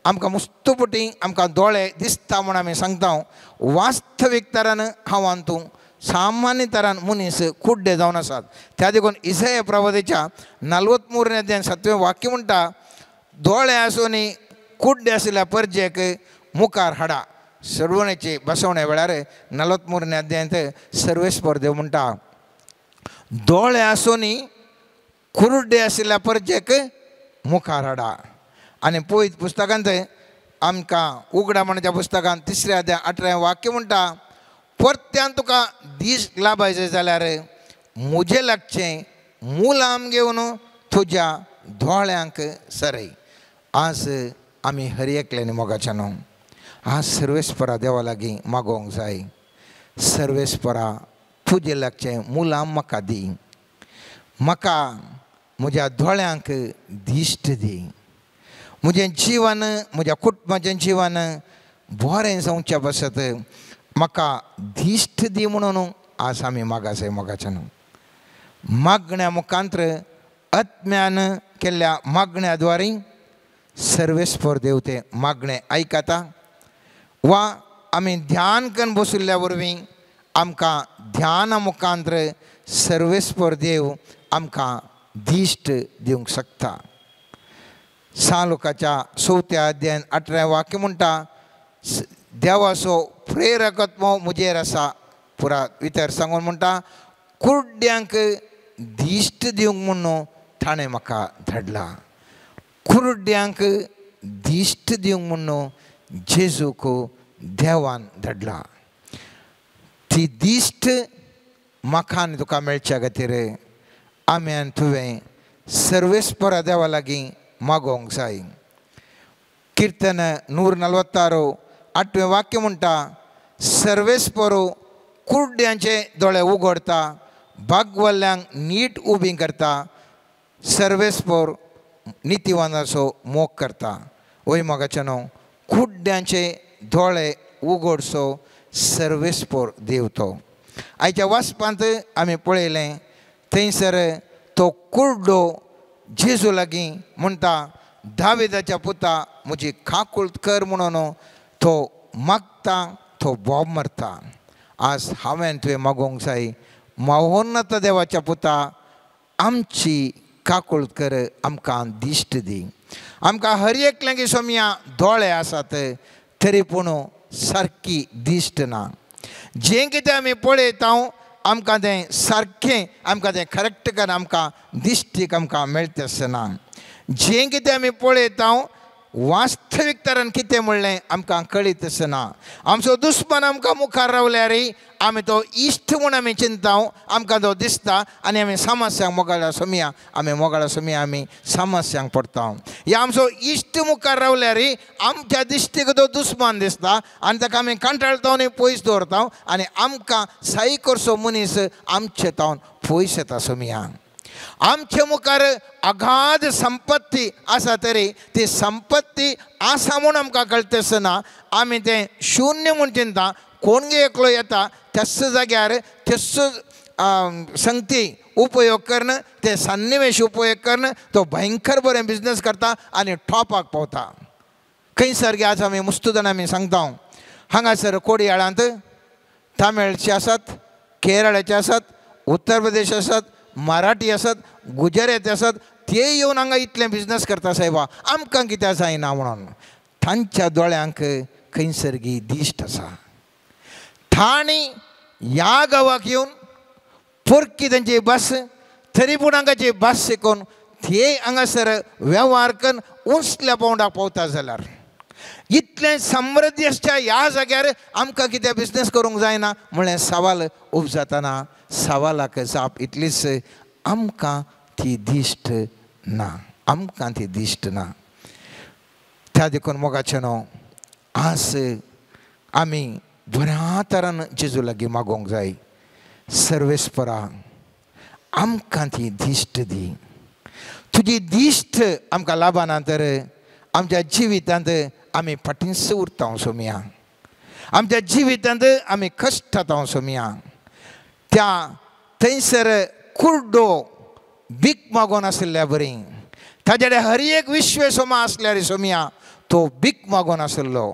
[SPEAKER 6] आमकां मुस्तुपटी आमकां दोळे दिसता म्हूण आमी सांगता. वास्तवीक तरान हांव आनी तूं सामान्य तरान मनीस कुड्डे जावन आसात. त्या देखून इसाया प्रवादेच्या 43 अध्याय 7वें वाक्य म्हणटा दोळे आसूनय कुड्डे आशिल्ल्या परजेक मुखार हाडा. सरवणेचे बसवणे वेळार 43 अध्यायांत सर्वेस्पर देव म्हणटा दोळे आसूनय कुड्डे आशिल्ल्या परजेक मुखार हाडा. आनी पळयत पुस्तकांत आमकां उगडा म्हणच्या पुस्तकांत 3 अध्याय 18 वाक्य म्हणटा परत्यान तुका दीस लाभायचे जाल्यार म्हजें लागचें मुलाम घेवन तुज्या दोळ्यांक सरय. आज आमी हर एकल्यानी मोगाच्या न्हू आज सर्वेस्परा देवा लागीं मागोवंक जाय. सर्वेस्परा तुजें लागचें मुलाम म्हाका दी. म्हाका म्हज्या दोळ्यांक दिश्ट दी, म्हजें जिवन म्हज्या कुटुंबाचें जिवन बरें जावच्या पासत म्हाका दिश्ट दी म्हणून आज आमी मागासय मोगाच्यान मागण्या मुखांत्र आत्म्यान केल्ल्या मागण्या द्वारे सर्वेस्पर देवते मागणें आयकता वा आमी ध्यान करून बशिल्ल्या वरवीं आमकां ध्याना मुखांत्र सर्वेस्पर देव आमकां दिश्ट दिवंक शकता. सालुकाच्या 4 अध्यायान 18 वाक्य म्हणटा, देवाचो प्रेरकत्व म्हजेर आसा. पुरा विचार सांगून म्हणटा, कुड्ड्यांक दिश्ट दिवंक म्हणून ताणें म्हाका धाडला. कुड्ड्यांक दिश्ट दिवंक म्हणून जेजूक देवान धाडला. ती दिश्ट म्हाका आनी तुका मेळच्या खातीर आमी आनी तुवें सर्वेस्परा देवा लागीं मागोवंक जाय. किर्तन 146 8 वाक्य म्हणटा, सर्वेस्परो कुड्ड्यांचे दोळे उगडता, बागवल्ल्यांक नीट उबी करता, सर्वेस्पर नितीवानाचो मोग करता. वय मोगाचें न्हू, कुड्ड्यांचे दोळे उगडसो सर्वेस्पर देव तो. आयच्या वाचपांत आमी पळयलें थंयसर तो कुड्डो जेजू लागीं म्हणटा, दाविदाच्या पुता म्हजी काकूळट कर म्हणून तो मागता, तो बोब मारता. आज हांवें तुवें मागोवंक जाय, महोन्नत देवाच्या पुता आमची काकूळट कर, आमकां दिश्ट दी. आमकां हर एकल्यांक सोमया दोळे आसात तरी पूण सारकी दिश्ट ना. जें कितें आमी पळयता आमकां तें सारकें, आमकां तें करेक्ट कर आमकां दिश्टीक आमकां मेळटा आसना. जें कितें आमी पळयता वास्तवीक तरेन कितें म्हणलें आमकां कळीत आसना. आमचो दुस्मान आमकां मुखार रावल्यार आमी तो इश्ट म्हूण आमी चिंता, आमकां तो दिसता आनी आमी समस्यांक मोगाळा सोमया, आमी मोगाळा सोमया आमी समस्यांक पडटा. ह्या आमचो इश्ट मुखार रावल्यार आमच्या दिश्टीक तो दुस्मान दिसता आनी ताका आमी कंटाळटा आनी पयस दवरता आनी आमकां साई करचो मनीस आमचे तावन पयस येता सोमया. आमचे मुखार अगाध संपत्ती आसा तरी ती संपत्ती आसा म्हूण आमकां कळटा आसतना आमी तें शुन्य म्हूण चिंता. कोण गे एकलो येता त्याच जाग्यार त्याच संगती उपयोग करून ते सन्निवेश उपयोग करून तो भयंकर बरें बिजनस करता आनी टॉपाक पावता. खंयसर गे आज आमी मुस्तुदान आमी सांगता, हांगासर कोडयाळांत तामिळचे आसात, केरळाचे आसात, उत्तर प्रदेश आसात, मराठी आसात, गुजराती आसात, ते येवन हांगा इतलें बिजनस करता सायबा, आमकां कित्याक जायना म्हणून. तांच्या दोळ्यांक खंयसर गी दिश्ट आसा. तांणी ह्या गांवाक येवन परकी तांची भास तरी पूण हांगाची भास शिकोवन ते हांगासर वेव्हार करून उंचल्या पावंडाक पावता जाल्यार इतलें समृद्धी आसच्या ह्या जाग्यार आमकां कितें बिजनस करूंक जायना म्हणलें सवाल उपजातना सवालाक जाप इतलीच, आमकां ती दिश्ट ना, आमकां ती दिश्ट ना. त्या देखून मोगाचें न्हू, आज आमी बऱ्या तरान जेजू लागीं मागोवंक जाय, सर्वेस्परा आमकां ती दिश्ट दी. तुजी दिश्ट आमकां लाबाना तर आमच्या जिवितांत आमी फाटींच उरता सोमया, आमच्या जिवितांत आमी कश्टात सोमया. त्या थंयसर कुड्डो भीक मागोवन आशिल्ल्या बरी, ताजे कडेन हर एक विश्व सोमा आसल्यार सोमया तो भीक मागोवन आशिल्लो.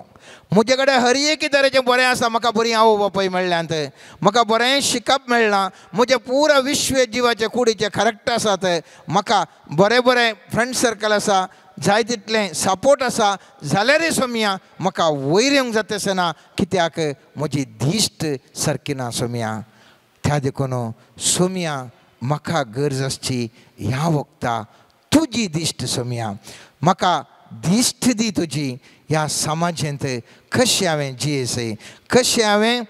[SPEAKER 6] म्हजे कडेन हर एक तरेचें बरें आसा, म्हाका बरी आवय बापूय मेळ्ळ्यांत, म्हाका बरें शिकप मेळ्ळां, म्हजें पुरा विश्व जिवाचे कुडीचे करेक्ट आसात, म्हाका बरें बरें फ्रेंड सर्कल आसा, जाय तितलें सपोर्ट आसा, जाल्यारय सोमया म्हाका वयर येवंक जाता आसना, कित्याक म्हजी दिश्ट सारकी ना सोमया. त्या देखून सोमया म्हाका गरज आसची ह्या वखता तुजी दिश्ट सोमया, म्हाका दिश्ट दी तुजी. ह्या समाजेंत कशें हांवें जियेसय, कशें हांवें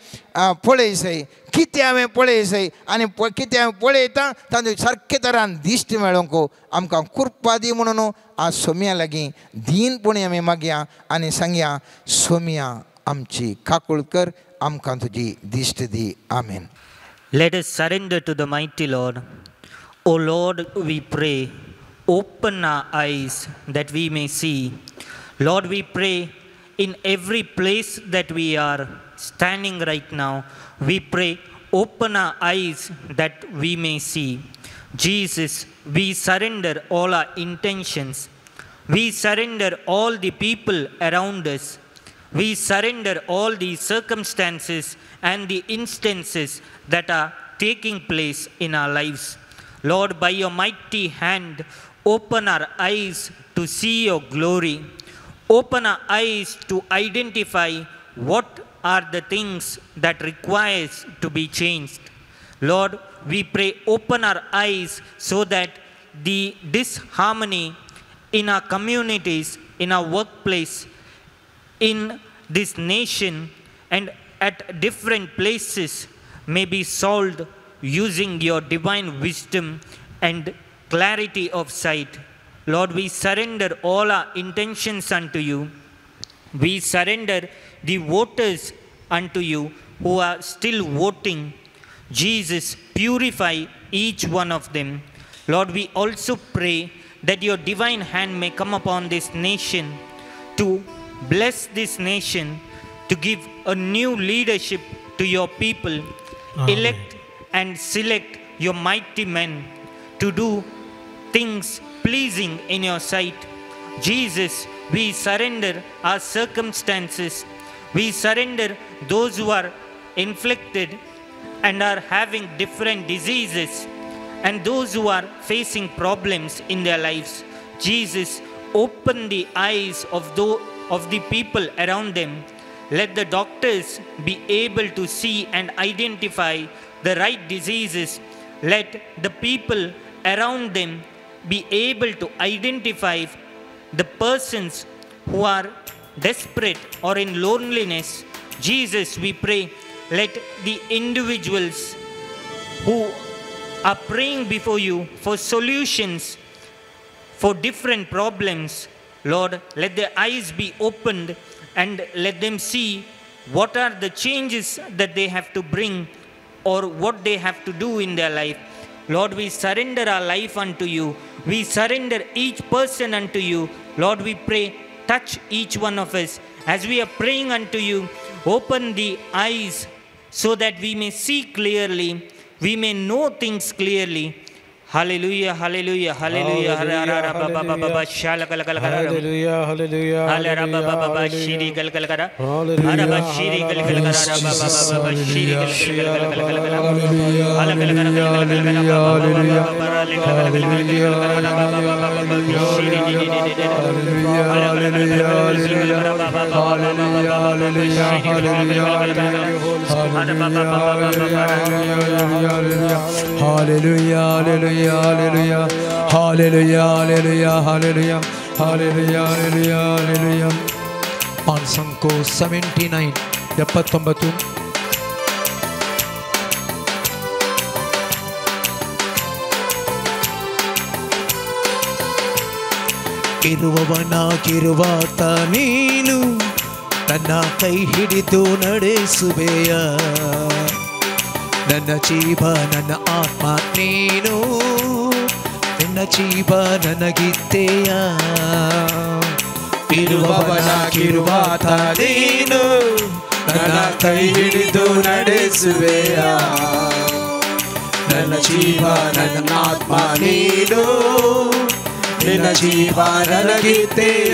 [SPEAKER 6] पळयसय, कितें हांवें पळयसय आनी कितें हांवें पळयता तातूंत सारके तरान दिश्ट मेळोवंक आमकां कृपा दी म्हणून आज सोमया लागीं दीनपणी आमी मागया आनी सांगया, सोमया आमची काकूळ कर, आमकां तुजी दिश्ट दी. आमेन.
[SPEAKER 7] Let us surrender to the mighty Lord O Lord, we pray, open our eyes that we may see. Lord, we pray in every place that we are standing right now, we pray, open our eyes that we may see. Jesus, we surrender all our intentions. We surrender all the people around us. We surrender all the circumstances and the instances that are taking place in our lives. Lord, by your mighty hand, open our eyes to see your glory. Open our eyes to identify what are the things that requires to be changed. Lord, we pray, open our eyes so that the disharmony in our communities, in our workplace, in this nation, and at different places may be solved using your divine wisdom and clarity of sight. Lord, we surrender all our intentions unto you. We surrender the voters unto you who are still voting. Jesus, purify each one of them. Lord, we also pray that your divine hand may come upon this nation to bless this nation, to give a new leadership to your people.
[SPEAKER 1] Amen.
[SPEAKER 7] Elect and select your mighty men to do things pleasing in your sight. Jesus, we surrender our circumstances. We surrender those who are inflicted and are having different diseases and those who are facing problems in their lives. Jesus, open the eyes of the people around them. Let the doctors be able to see and identify the right diseases. Let the people around them be able to identify the persons who are desperate or in loneliness. Jesus, we pray, let the individuals who are praying before you for solutions for different problems, Lord, let their eyes be opened and let them see what are the changes that they have to bring or what they have to do in their life. Lord, we surrender our life unto you. We surrender each person unto you. Lord, we pray, touch each one of us. As we are praying unto you, open the eyes so that we may see clearly, we may know things clearly. Hallelujah, hallelujah, hallelujah, hallelujah, hallelujah,
[SPEAKER 4] hallelujah, hallelujah, hallelujah, hallelujah, hallelujah, hallelujah, hallelujah, hallelujah, hallelujah. ಪಾನ್ಸಂಕೋ 79 79. ಇರುವವನಾಗಿರುವಾತ ನೀನು ನನ್ನ ಕೈ ಹಿಡಿದು ನಡೆಸುವೆಯ, ನನ್ನ ಜೀವ ನನ್ನ ಆತ್ಮ ನೀನು, ನಿನ್ನ ಜೀವ ನನಗಿತ್ತೆಯ.
[SPEAKER 1] ಇರುವವನಾಗಿರುವಾತ ನೀನು ನನ್ನ ಕೈ ಹಿಡಿದು ನಡೆಸುವೆಯ, ನನ್ನ ಜೀವ ನನ್ನ ಆತ್ಮ ನೀನು, ನಿನ್ನ ಜೀವ ನನಗಿತ್ತೆಯ.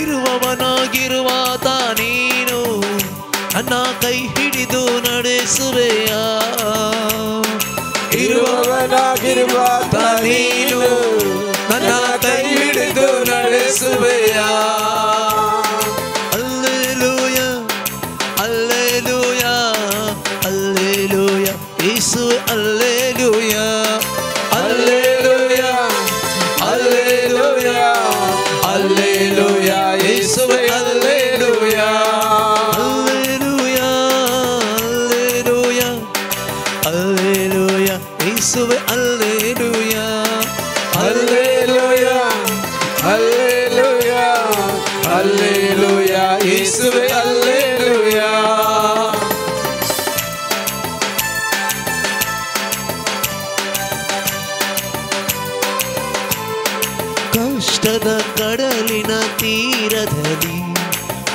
[SPEAKER 4] ಇರುವವನಾಗಿರುವಾತ ನೀನು ನನ್ನ ಕೈ ಹಿಡಿದು ನಡೆಸುವೆಯ,
[SPEAKER 1] ಇರುವವನಾಗಿರುವಾತ ನೀನು ನನ್ನ ಕೈ ಹಿಡಿದು ನಡೆಸುವೆಯ.
[SPEAKER 4] ಅಲ್ಲೆಲೂಯ, ಅಲ್ಲೆಲೂಯ, ಅಲ್ಲೆಲೂಯ, ಯೇಸುವೆ ಅಲ್ಲೆಲೂಯ,
[SPEAKER 1] ಅಲ್ಲೆಲೂಯ, ಅಲ್ಲೆಲೂಯ, ಅಲ್ಲೆಲೂಯ, ಯೇಸುವೆ ಅಲ್ಲೆಲೂಯ,
[SPEAKER 4] ಅಲ್ಲೆಲೂಯ, ಅಲ್ಲೆಲೂಯ, ಅಲ್ಲೆಲೂಯ, ಯೇಸುವೆ ಅಲ್ಲೆಲೂಯ,
[SPEAKER 1] ಅಲ್ಲೆಲೂಯ, ಅಲ್ಲೆಲೂಯ, ಅಲ್ಲೆಲೂಯ, ಯೇಸುವೆ ಅಲ್ಲೆಲೂಯ.
[SPEAKER 4] ಕಷ್ಟದ ಕಡಲಿನ ತೀರದಲ್ಲಿ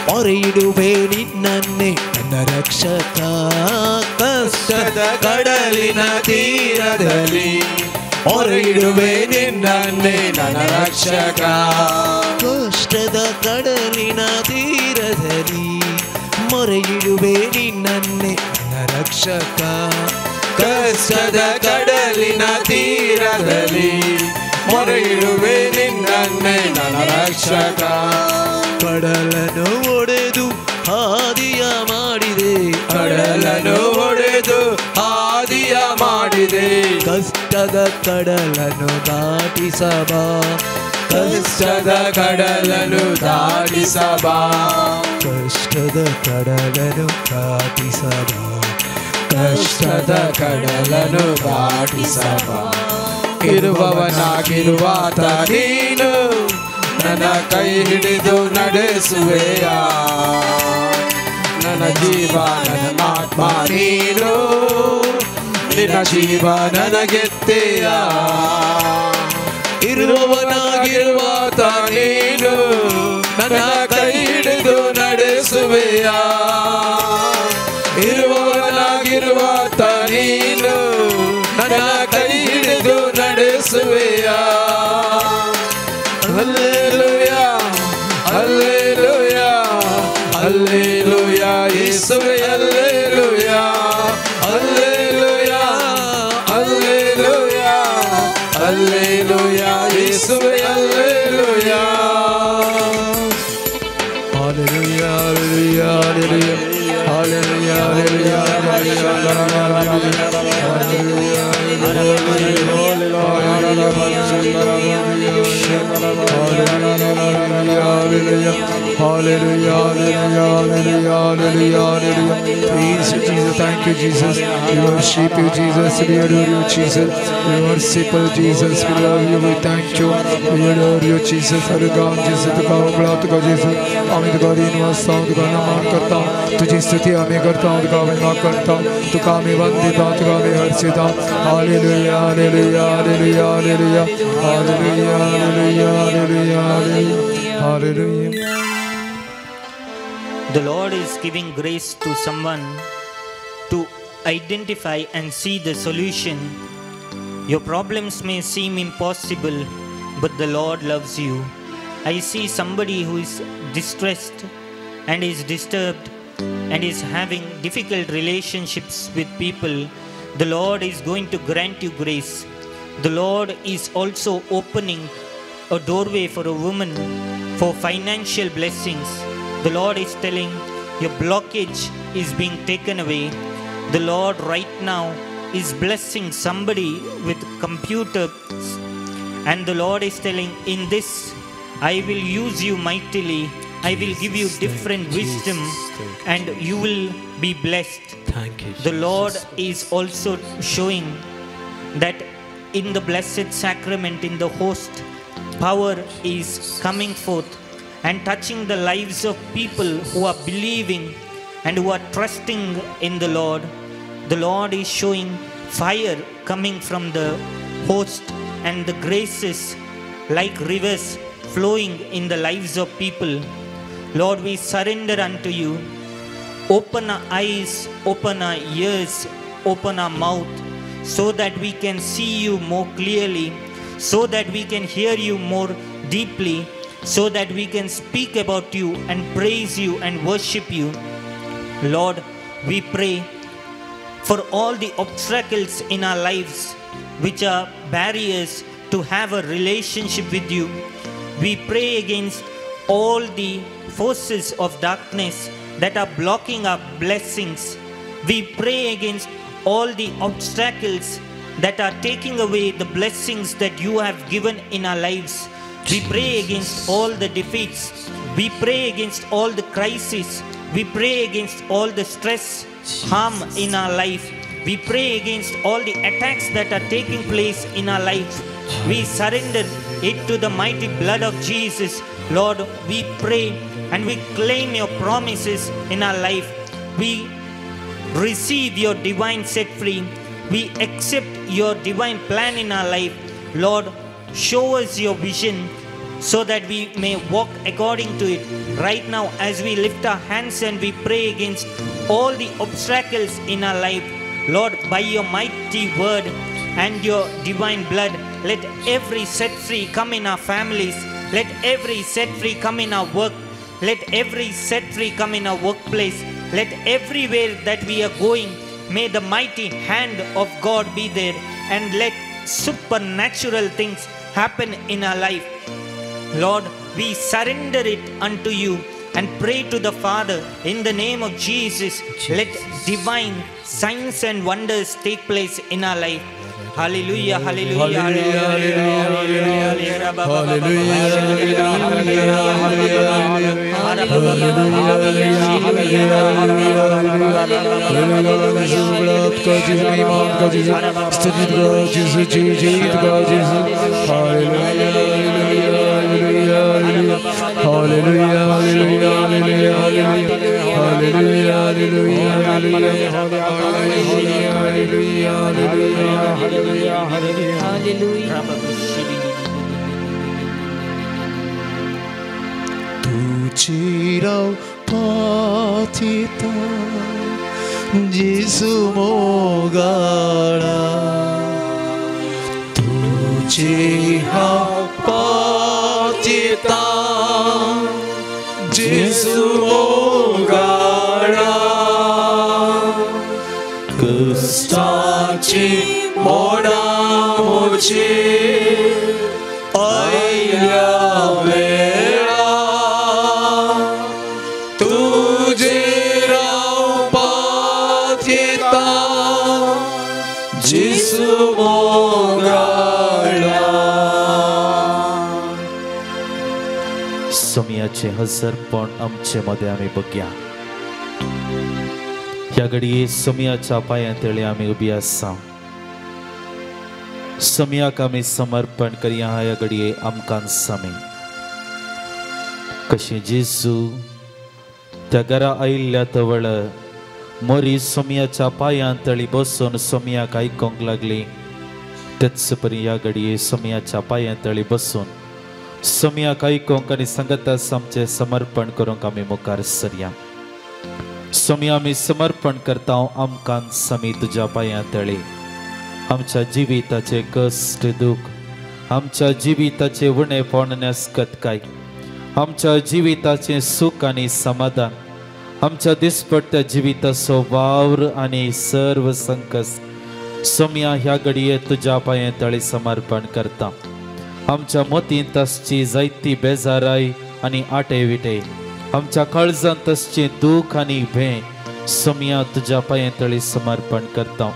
[SPEAKER 4] ಮೊರೆಯಿಡುವೆ ನಿನ್ನನ್ನೇ ನನ್ನ ರಕ್ಷಕ.
[SPEAKER 1] ಕಷ್ಟದ ಕಡಲಿನ ತೀರದಲ್ಲಿ ಮೊರೆಯಿಡುವೆ ನಿನ್ನನ್ನೇ ನನ್ನ ರಕ್ಷಕ.
[SPEAKER 4] ಕಷ್ಟದ ಕಡಲಿನ ತೀರದಲ್ಲಿ ಮೊರೆಯಿಡುವೆ ನಿನ್ನನ್ನೇ ನನ್ನ ರಕ್ಷಕ.
[SPEAKER 1] ಕಷ್ಟದ ಕಡಲಿನ ತೀರದಲ್ಲಿ ಮೊರೆಯಿಡುವೆ ನಿನ್ನನ್ನೇ ನನ್ನ ರಕ್ಷಕ.
[SPEAKER 4] ಕಡಲನ್ನು ಒಡೆದು ಹಾದಿಯ ಮಾಡಿದೆ,
[SPEAKER 1] ಕಡಲನ್ನು ಒಡೆದು ಹಾದಿಯ ಮಾಡಿದೆ.
[SPEAKER 4] ಕಷ್ಟದ ಕಡಲನ್ನು ದಾಟಿಸಬಾ,
[SPEAKER 1] ಕಷ್ಟದ ಕಡಲನ್ನು ದಾಟಿಸಬಾ,
[SPEAKER 4] ಕಷ್ಟದ ಕಡಲನ್ನು ದಾಟಿಸಬಾ,
[SPEAKER 1] ಕಷ್ಟದ ಕಡಲನ್ನು ದಾಟಿಸಬಾ. ಇರುವವನಾಗಿರುವಾತ ನೀನು ನನ್ನ ಕೈ ಹಿಡಿದು ನಡೆಸುವೆಯ, ನನ್ನ ಜೀವ ನನ್ನ ಆತ್ಮ ನೀನು, ನಿನ್ನ ಜೀವ ನನಗೆತ್ತೆಯ. ಇರುವವನಾಗಿರುವಾತ ನೀನು ನನ್ನ ಕೈ ಹಿಡಿದು ನಡೆಸುವೆಯ, ಇರುವವನಾಗಿರುವಾತ ನೀನು ನನ್ನ ಕೈ ಹಿಡಿದು ನಡೆಸುವೆಯ. ಹಲ್ಲೆಲೂಯಾ, ಹಲ್ಲೆಲೂಯಾ, ಹಲ್ಲೆಲೂಯಾ, ಯೇಸುವೇ ಹಲ್ಲೆಲೂಯಾ, ಹಲ್ಲೆಲೂಯಾ, ಹಲ್ಲೆಲೂಯಾ, ಹಲ್ಲೆಲೂಯಾ, ಯೇಸುವೇ hallelujah.
[SPEAKER 4] Hallelujah, hallelujah, hallelujah, hallelujah, hallelujah, hallelujah, hallelujah. Praise you, Jesus. Thank you, Jesus. We worship you, Jesus. We adore you, Jesus. We worship you, Jesus. We love you. We thank you. We adore you, Jesus. Hare God, Jesus. तुका बुलाओ तुका Jesus. आमी तुका दीन वसता हूँ, तुका नमन करता हूँ, तुझी स्तुति आमी करता हूँ, तुका महिमा करता हूँ, तुका आमी वंदिता, तुका आमी Harshita. Hallelujah, hallelujah, hallelujah, hallelujah, hallelujah, hallelujah, hallelujah, hallelujah.
[SPEAKER 7] The Lord is giving grace to someone to identify and see the solution. Your problems may seem impossible, but the Lord loves you. I see somebody who is distressed and is disturbed and is having difficult relationships with people. The Lord is going to grant you grace. The Lord is also opening a doorway for a woman for financial blessings. The Lord is telling your blockage is being taken away. The Lord right now is blessing somebody with computers, and the Lord is telling, in this I will use you mightily. I will give you different wisdom and you will be blessed.
[SPEAKER 4] Thank you, Jesus.
[SPEAKER 7] The Lord is also showing that in the blessed sacrament, in the host, power is coming forth and touching the lives of people who are believing and who are trusting in the Lord. The Lord is showing fire coming from the host and the graces like rivers flowing in the lives of people. Lord, we surrender unto you. Open our eyes, open our ears, open our mouth, so that we can see you more clearly, so that we can hear you more deeply, so that we can speak about you and praise you and worship you. Lord, we pray for all the obstacles in our lives which are barriers to have a relationship with you. We pray against all the forces of darkness that are blocking our blessings. We pray against all the obstacles that are taking away the blessings that you have given in our lives. We pray against all the defeats. We pray against all the crises. We pray against all the stress, harm in our life. We pray against all the attacks that are taking place in our life. We surrender it to the mighty blood of Jesus. Lord, we pray and we claim your promises in our life. We receive your divine set free. We accept your divine plan in our life. Lord, show us your vision so that we may walk according to it. Right now, as we lift our hands and we pray against all the obstacles in our life, Lord, by your mighty word and your divine blood, let every set free come in our families. Let every set free come in our work. Let every set free come in our workplace. Let everywhere that we are going, may the mighty hand of God be there, and let supernatural things happen in our life. Lord, we surrender it unto you and pray to the Father in the name of Jesus. Let divine signs and wonders take place in our life. Hallelujah, hallelujah, hallelujah,
[SPEAKER 3] Hallelujah.
[SPEAKER 5] तुझी पाथिता जेसू मोगाळा, तुझी पाथिता जेसू मोगाळा, कष्टाची मोडा मुझे आयल्या वेळा, तुझे राव पाथिता जेसू मोगाळा.
[SPEAKER 2] सोमयाचे हजरपण आमचे मध्ये आमी बघया. ह्या घडये सोमयाच्या पांयां तळी आमी उबी आसा. सोमयाक आमी समर्पण करया. ह्या घडये आमकां सामी कशें जेजू त्या घरा आयिल्ल्या तवळ मोरी सोमयाच्या पांयां तळी बसून सोमयाक आयकूंक लागली, तेच परी ह्या घडये सोमयाच्या पांयां तळी बसून सोमयाक आयकूंक आनी सांगतास आमचें समर्पण करूंक आमी मुखार सरया. सोमया आमी समर्पण करता आमकां समी तुज्या पांयां तळी. आमच्या जिविताचे कश्ट दुख, आमच्या जिविताचे उणेपण नेस्कतकाय, आमच्या जिविताचें सूख आनी समाधान, आमच्या दिसपट्ट्या जिविताचो वावर आनी सर्व संकश्ट सोमया ह्या घडये तुज्या पांयां तळी समर्पण करता. आमच्या मतींत आसची जायती बेजाराय आनी आटे विटे, आमच्या काळजांत आसचें दूख आनी भें सोमया तुज्या पांयां तळी समर्पण करता.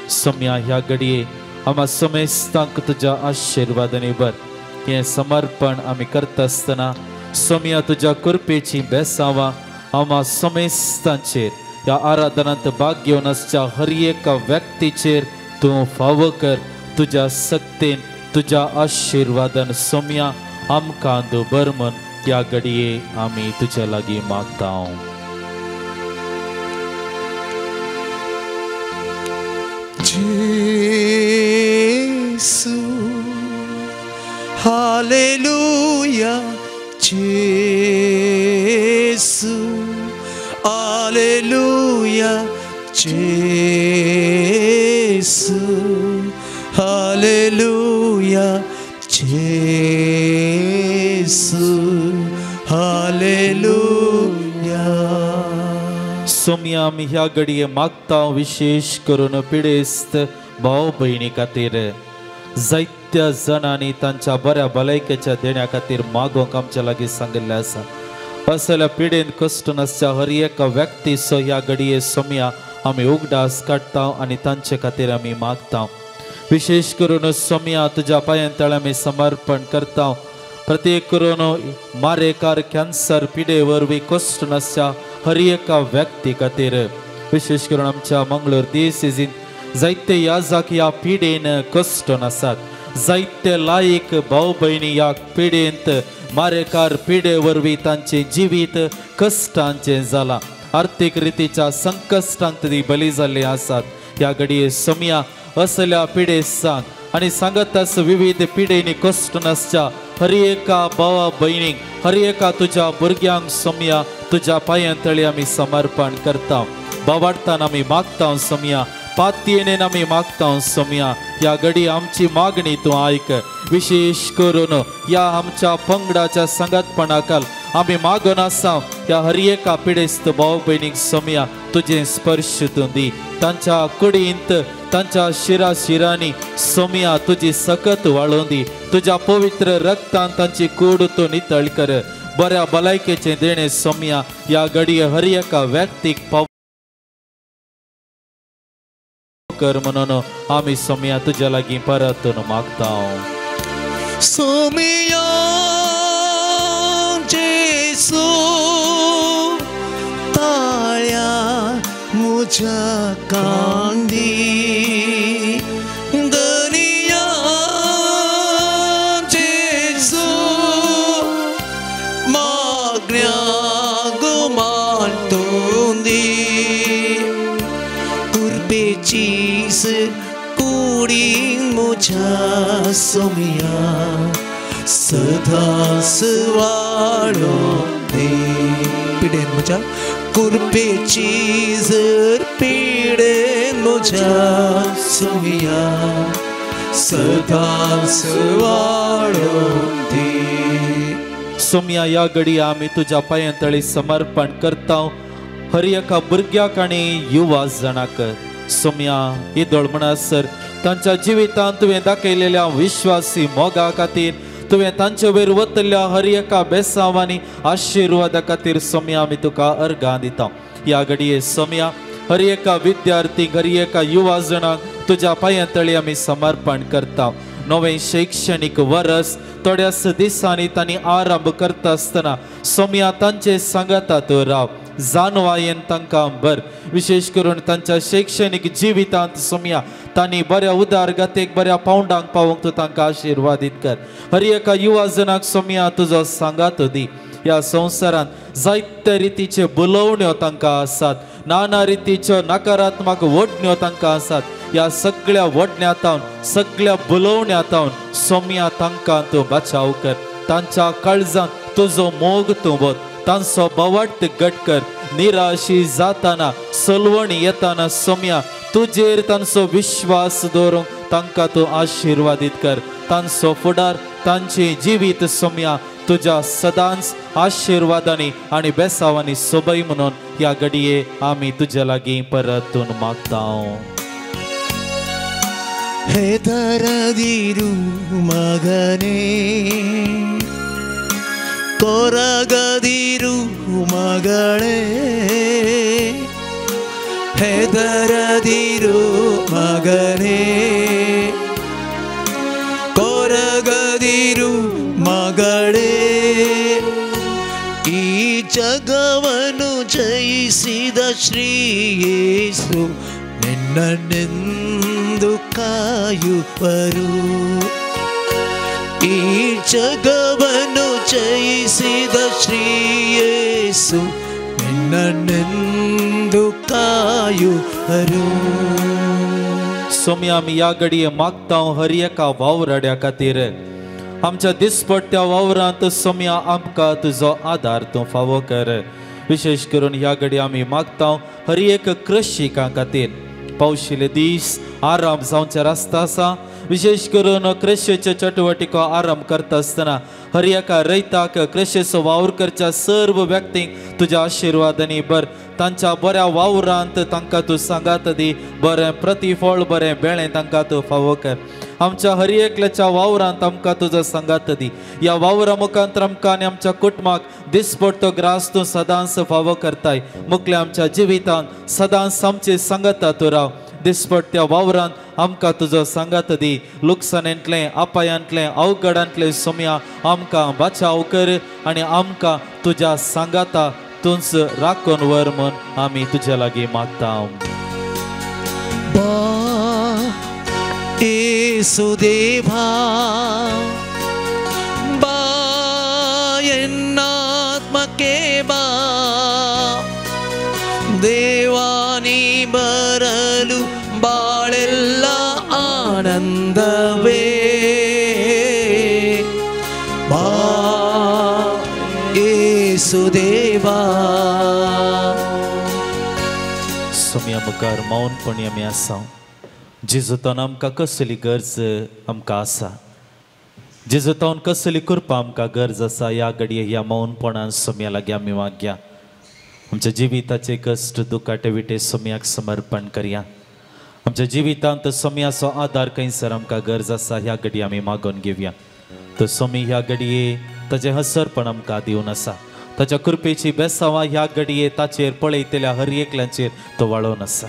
[SPEAKER 2] सोमया ह्या घडये आमा समेस्तांक तुज्या आशिर्वादांनी भर. हें समर्पण आमी करता आसतना सोमया तुज्या कृपेची बेसावां आमा समेस्तांचेर, ह्या आराधनांत भाग घेवन आसच्या हर एका व्यक्तीचेर तूं फावो कर. तुज्या सक्तेन तुज्या आशिर्वादान सोमया आमकां भर म्हण ह्या घडये आमी तुज्या लागीं मागता.
[SPEAKER 5] जेसू हालेलुया, जेसू हालेलुया, जेसू हालेलुया, जेसू हालेलुया.
[SPEAKER 2] सोमया आमी ह्या घडये मागता विशेष करून पिडेस्त भाव भयणी खातीर, जायत्या जाणांनी तांच्या बऱ्या भलायकेच्या देण्या खातीर मागोवंक आमच्या लागीं सांगिल्लें आसा. असल्या पिडेन कश्ट नासच्या हर एका व्यक्तीचो ह्या घडये सोमया आमी उगडास काडटा आनी तांचे खातीर आमी मागता. विशेष करून सोमया तुज्या पांयां तळी आमी समर्पण करता. प्रत्येक करून मारेकार कॅन्सर पिडे वरवीं कश्ट नासच्या हर एका व्यक्ती खातीर, विशेष करून आमच्या मंगळूर देसीन जायते याजाक ह्या पिडेन कश्ट नासात, जायते लायक भाव भयणी ह्या पिडेंत मारेकार पिडे वरवीं तांचें जिवीत कश्टांचें जालां, आर्थीक रितीच्या संकश्टांक ती बली जाल्ली आसात. ह्या घडये सोमया असल्या पिडे सांग आनी सांगतास विविध पिडेनी कश्ट नासच्या हर एका भावा भयणीक हर एका तुज्या भुरग्यांक सोमया तुज्या पांयां तळी आमी समर्पण करता. बावाडतान आमी मागता सोमया, पातयेन आमी मागता सोमया, ह्या घडी आमची मागणी तूं आयक. विशेष करून ह्या आमच्या पंगडाच्या सांगातपणाकाल आमी मागून आसा ह्या हर एका पिडेस्त भाव भयणीक सोमया तुजें स्पर्श तूं दी. तांच्या कुडींत तांच्या शिरा शिरांनी सोमया तुजी सकत वाळोवन दी. तुज्या पवित्र रक्तान तांची कूड तूं नितळ कर. बऱ्या भलायकेचें देणें सोमया ह्या घडये हर एका व्यक्तीक पाव कर म्हणून आमी सोमया तुज्या लागीं परतून मागता.
[SPEAKER 5] सोमया जेसू ताळ्या मुझ्या कांदी दनिया जेसू मागण्या गुमांतोंदी कुर्बेचीस कुडी मुझ्या सोमया सदांच वाडोंदी. पिडेन म्हज्या कुर्बेची जर पिडेन म्हज्या सोमया सदांच वाडोंदी.
[SPEAKER 2] सोमया ह्या घडी आमी तुज्या पांयां तळी समर्पण करता हर एका भुरग्याक आनी युवा जणाक. सोमया येदोळ म्हणसर तांच्या जिवितांत तुवें दाखयलेल्या विश्वासी मोगा खातीर तुवें तांचे वयर वतल्या हर एका बेसांवांनी आशिर्वादा खातीर सोमया आमी तुका अर्गां दिता. ह्या घडये सोमया हर एका विद्यार्थीक हर एका युवा जणांक तुज्या पांयां तळी आमी समर्पण करता. नवें शैक्षणीक वरस थोड्याच दिसांनी तांणी आरंभ करता आसतना सोमया तांचे सांगाता तूं राव. जानवायेन तांकां भर. विशेष करून तांच्या शैक्षणीक जिवितांत सोमया तांणी बऱ्या उदारगतेक बऱ्या पावंडांक पावोवंक तूं तांकां आशिर्वादीत कर. हर एका युवा जणाक सोमया तुजो सांगात दी. ह्या संवसारांत जायते रितीचे बोलोवण्यो तांकां आसात, नाना रितीच्यो नकारात्मक वडण्यो तांकां आसात. ह्या सगळ्या वडण्यांतावन सगळ्या बोलोवण्यांतावन सोमया तांकां तूं बचाव कर. तांच्या काळजांत तुजो मोग तूं वत, तांचो बवाट घट कर. निराशी जाताना सलवणी येताना सोमया तुजेर तांचो विश्वास दवरूंक तांकां तूं आशिर्वादीत कर. तांचो फुडार तांचें जिवीत सोमया तुज्या सदांच आशिर्वादांनी आनी बेसावांनी सोबय म्हणून ह्या घडये आमी तुज्या लागीं परतून मागता.
[SPEAKER 5] हे दरदिरू मगने ಕೊರಗದಿರು ಮಗಳೇ, ಹೆದರದಿರು ಮಗನೇ, ಕೊರಗದಿರು ಮಗಳೇ, ಈ ಜಗವನ್ನು ಜಯಿಸಿದ ಶ್ರೀ ಯೇಸು ನಿನ್ನನ್ನೆಂದು ಕಾಯುವರು. ಈ ಜಗವನ್ನು ಜಯಿಸಿದ ಶ್ರೀ ಯೇಸು ನಿನ್ನನ್ನೆಂದು ಕಾಯುವರು.
[SPEAKER 2] सोमया आमी ह्या घडये मागता हर एका वावराड्या खातीर. आमच्या दिसपट्ट्या वावरांत सोमया आमकां तुजो आदार तूं फावो कर. विशेष करून ह्या घडये आमी मागता हर एक कृशिकां खातीर. पावशिले दीस आराम जावचे रस्ता आसा. विशेष करून कृशेचे चटवटिको आरंभ करता आसतना हर एका रयताक कृशेचो वावर करच्या सर्व व्यक्तींक तुज्या आशिर्वादांनी भर. तांच्या बऱ्या वावरांत तांकां तूं सांगात दी, बरें प्रतिफळ बरें बेळें तांकां तूं फावो कर. आमच्या हर एकल्याच्या वावरांत आमकां तुजो सांगात दी. ह्या वावरा मुखांत आमकां आनी आमच्या कुटुंबाक दिसपडतो ग्रास तूं सदांच फावो करताय. मुखल्या आमच्या जिवितांत सदांच आमचे सांगाता तूं राव. दिसपडत्या वावरांत आमकां तुजो सांगात दी. लुकसाणेंतलें अपायांतलें अवघडांतलें सोमया आमकां बचाव कर आनी आमकां तुज्या सांगाता तूंच राखून व्हर म्हूण आमी तुज्या लागीं मागता.
[SPEAKER 5] येसुदेवा बा ಎನ್ನಾತ್ಮಕ್ಕೆ ಬಾ, ದೇವಾನಿ ಬರಲು ಬಾಳೆಲ್ಲ ಆನಂದವೇ, येसुदेवा.
[SPEAKER 2] सोम्या मुखार मौनपणी आमी आसा. जेजूतान आमकां कसली गरज आमकां आसा, जेजूतान कसली कृपा आमकां गरज आसा, ह्या घडये ह्या मौनपणान सोम्या लागीं आमी मागया. आमच्या जिविताचे कश्ट दुखाटे विटे सोम्याक समर्पण करया. आमच्या जिवितांत सोम्याचो आदार खंयसर आमकां गरज आसा ह्या घडये आमी मागून घेवया. तो सोमी ह्या घडये ताचें हसरपण आमकां दिवन आसा. ताच्या कृपेची बेसांवां ह्या घडये ताचेर पळयतल्या हर एकल्याचेर तो वाळोवन आसा.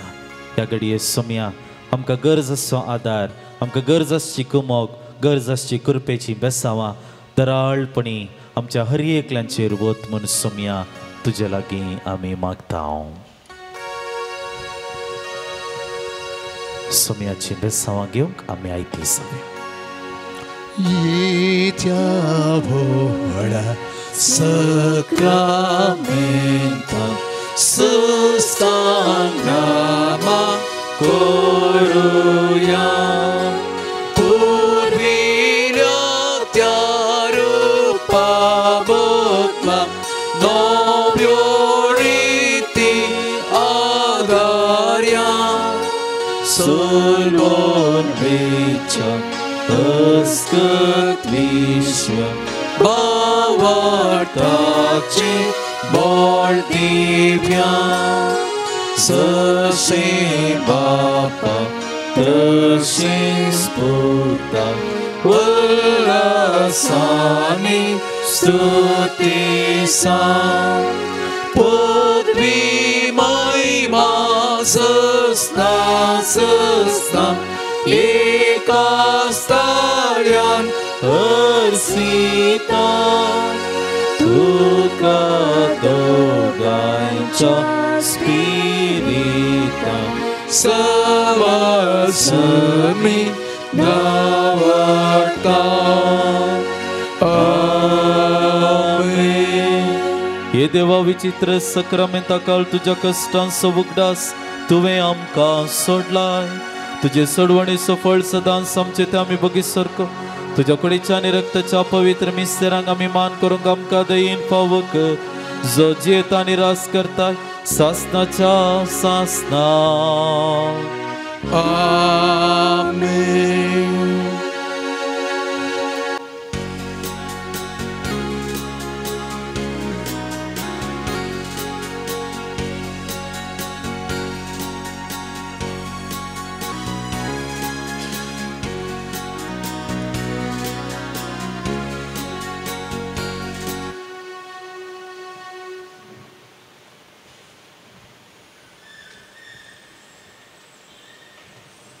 [SPEAKER 2] ह्या घडये सोम्या आमकां गरज आसचो आदार, आमकां गरज आसची कुमोक, गरज आसची कृपेची बेसांवां दराळपणी आमच्या हर एकल्याचेर वत म्हूण सोम्या तुजे लागीं आमी मागता. सोम्याची बेसांवां घेवंक आमी आयती जावया.
[SPEAKER 5] येत्या व्हडा सक्रामेंता सुस्तांगामा करुया, पुर्विल्या त्या रुपा बदला नव्यो रिती आदार्या, सोलून वेच्या अस्कत विश्व भावार्थाचे बळ दिव्या, जशें बापा तशेंच पुता उल्हासांनी स्तुती सा, पदवी महिमा सस्ना सस्ना एका स्थाळ्यान हर्षिता, तुका दोगांच्या स्पिरिता सवासमी नावाडता.
[SPEAKER 2] आमेन. हे देवा विचित्र सक्रामेंता काळ तुज्या कश्टांचो उगडास तुवें आमकां सोडलाय. तुजे सोडवणेचो फळ सदांच आमचे ते आमी बगीत सारको तुज्या कुडीच्या आनी रक्ताच्या पवित्र मिस्तेरांक आमी मान करूंक आमकां दयेन फावो कर, जो जियेता आनी रास करता सासनाच्या सासना.
[SPEAKER 4] आमेन.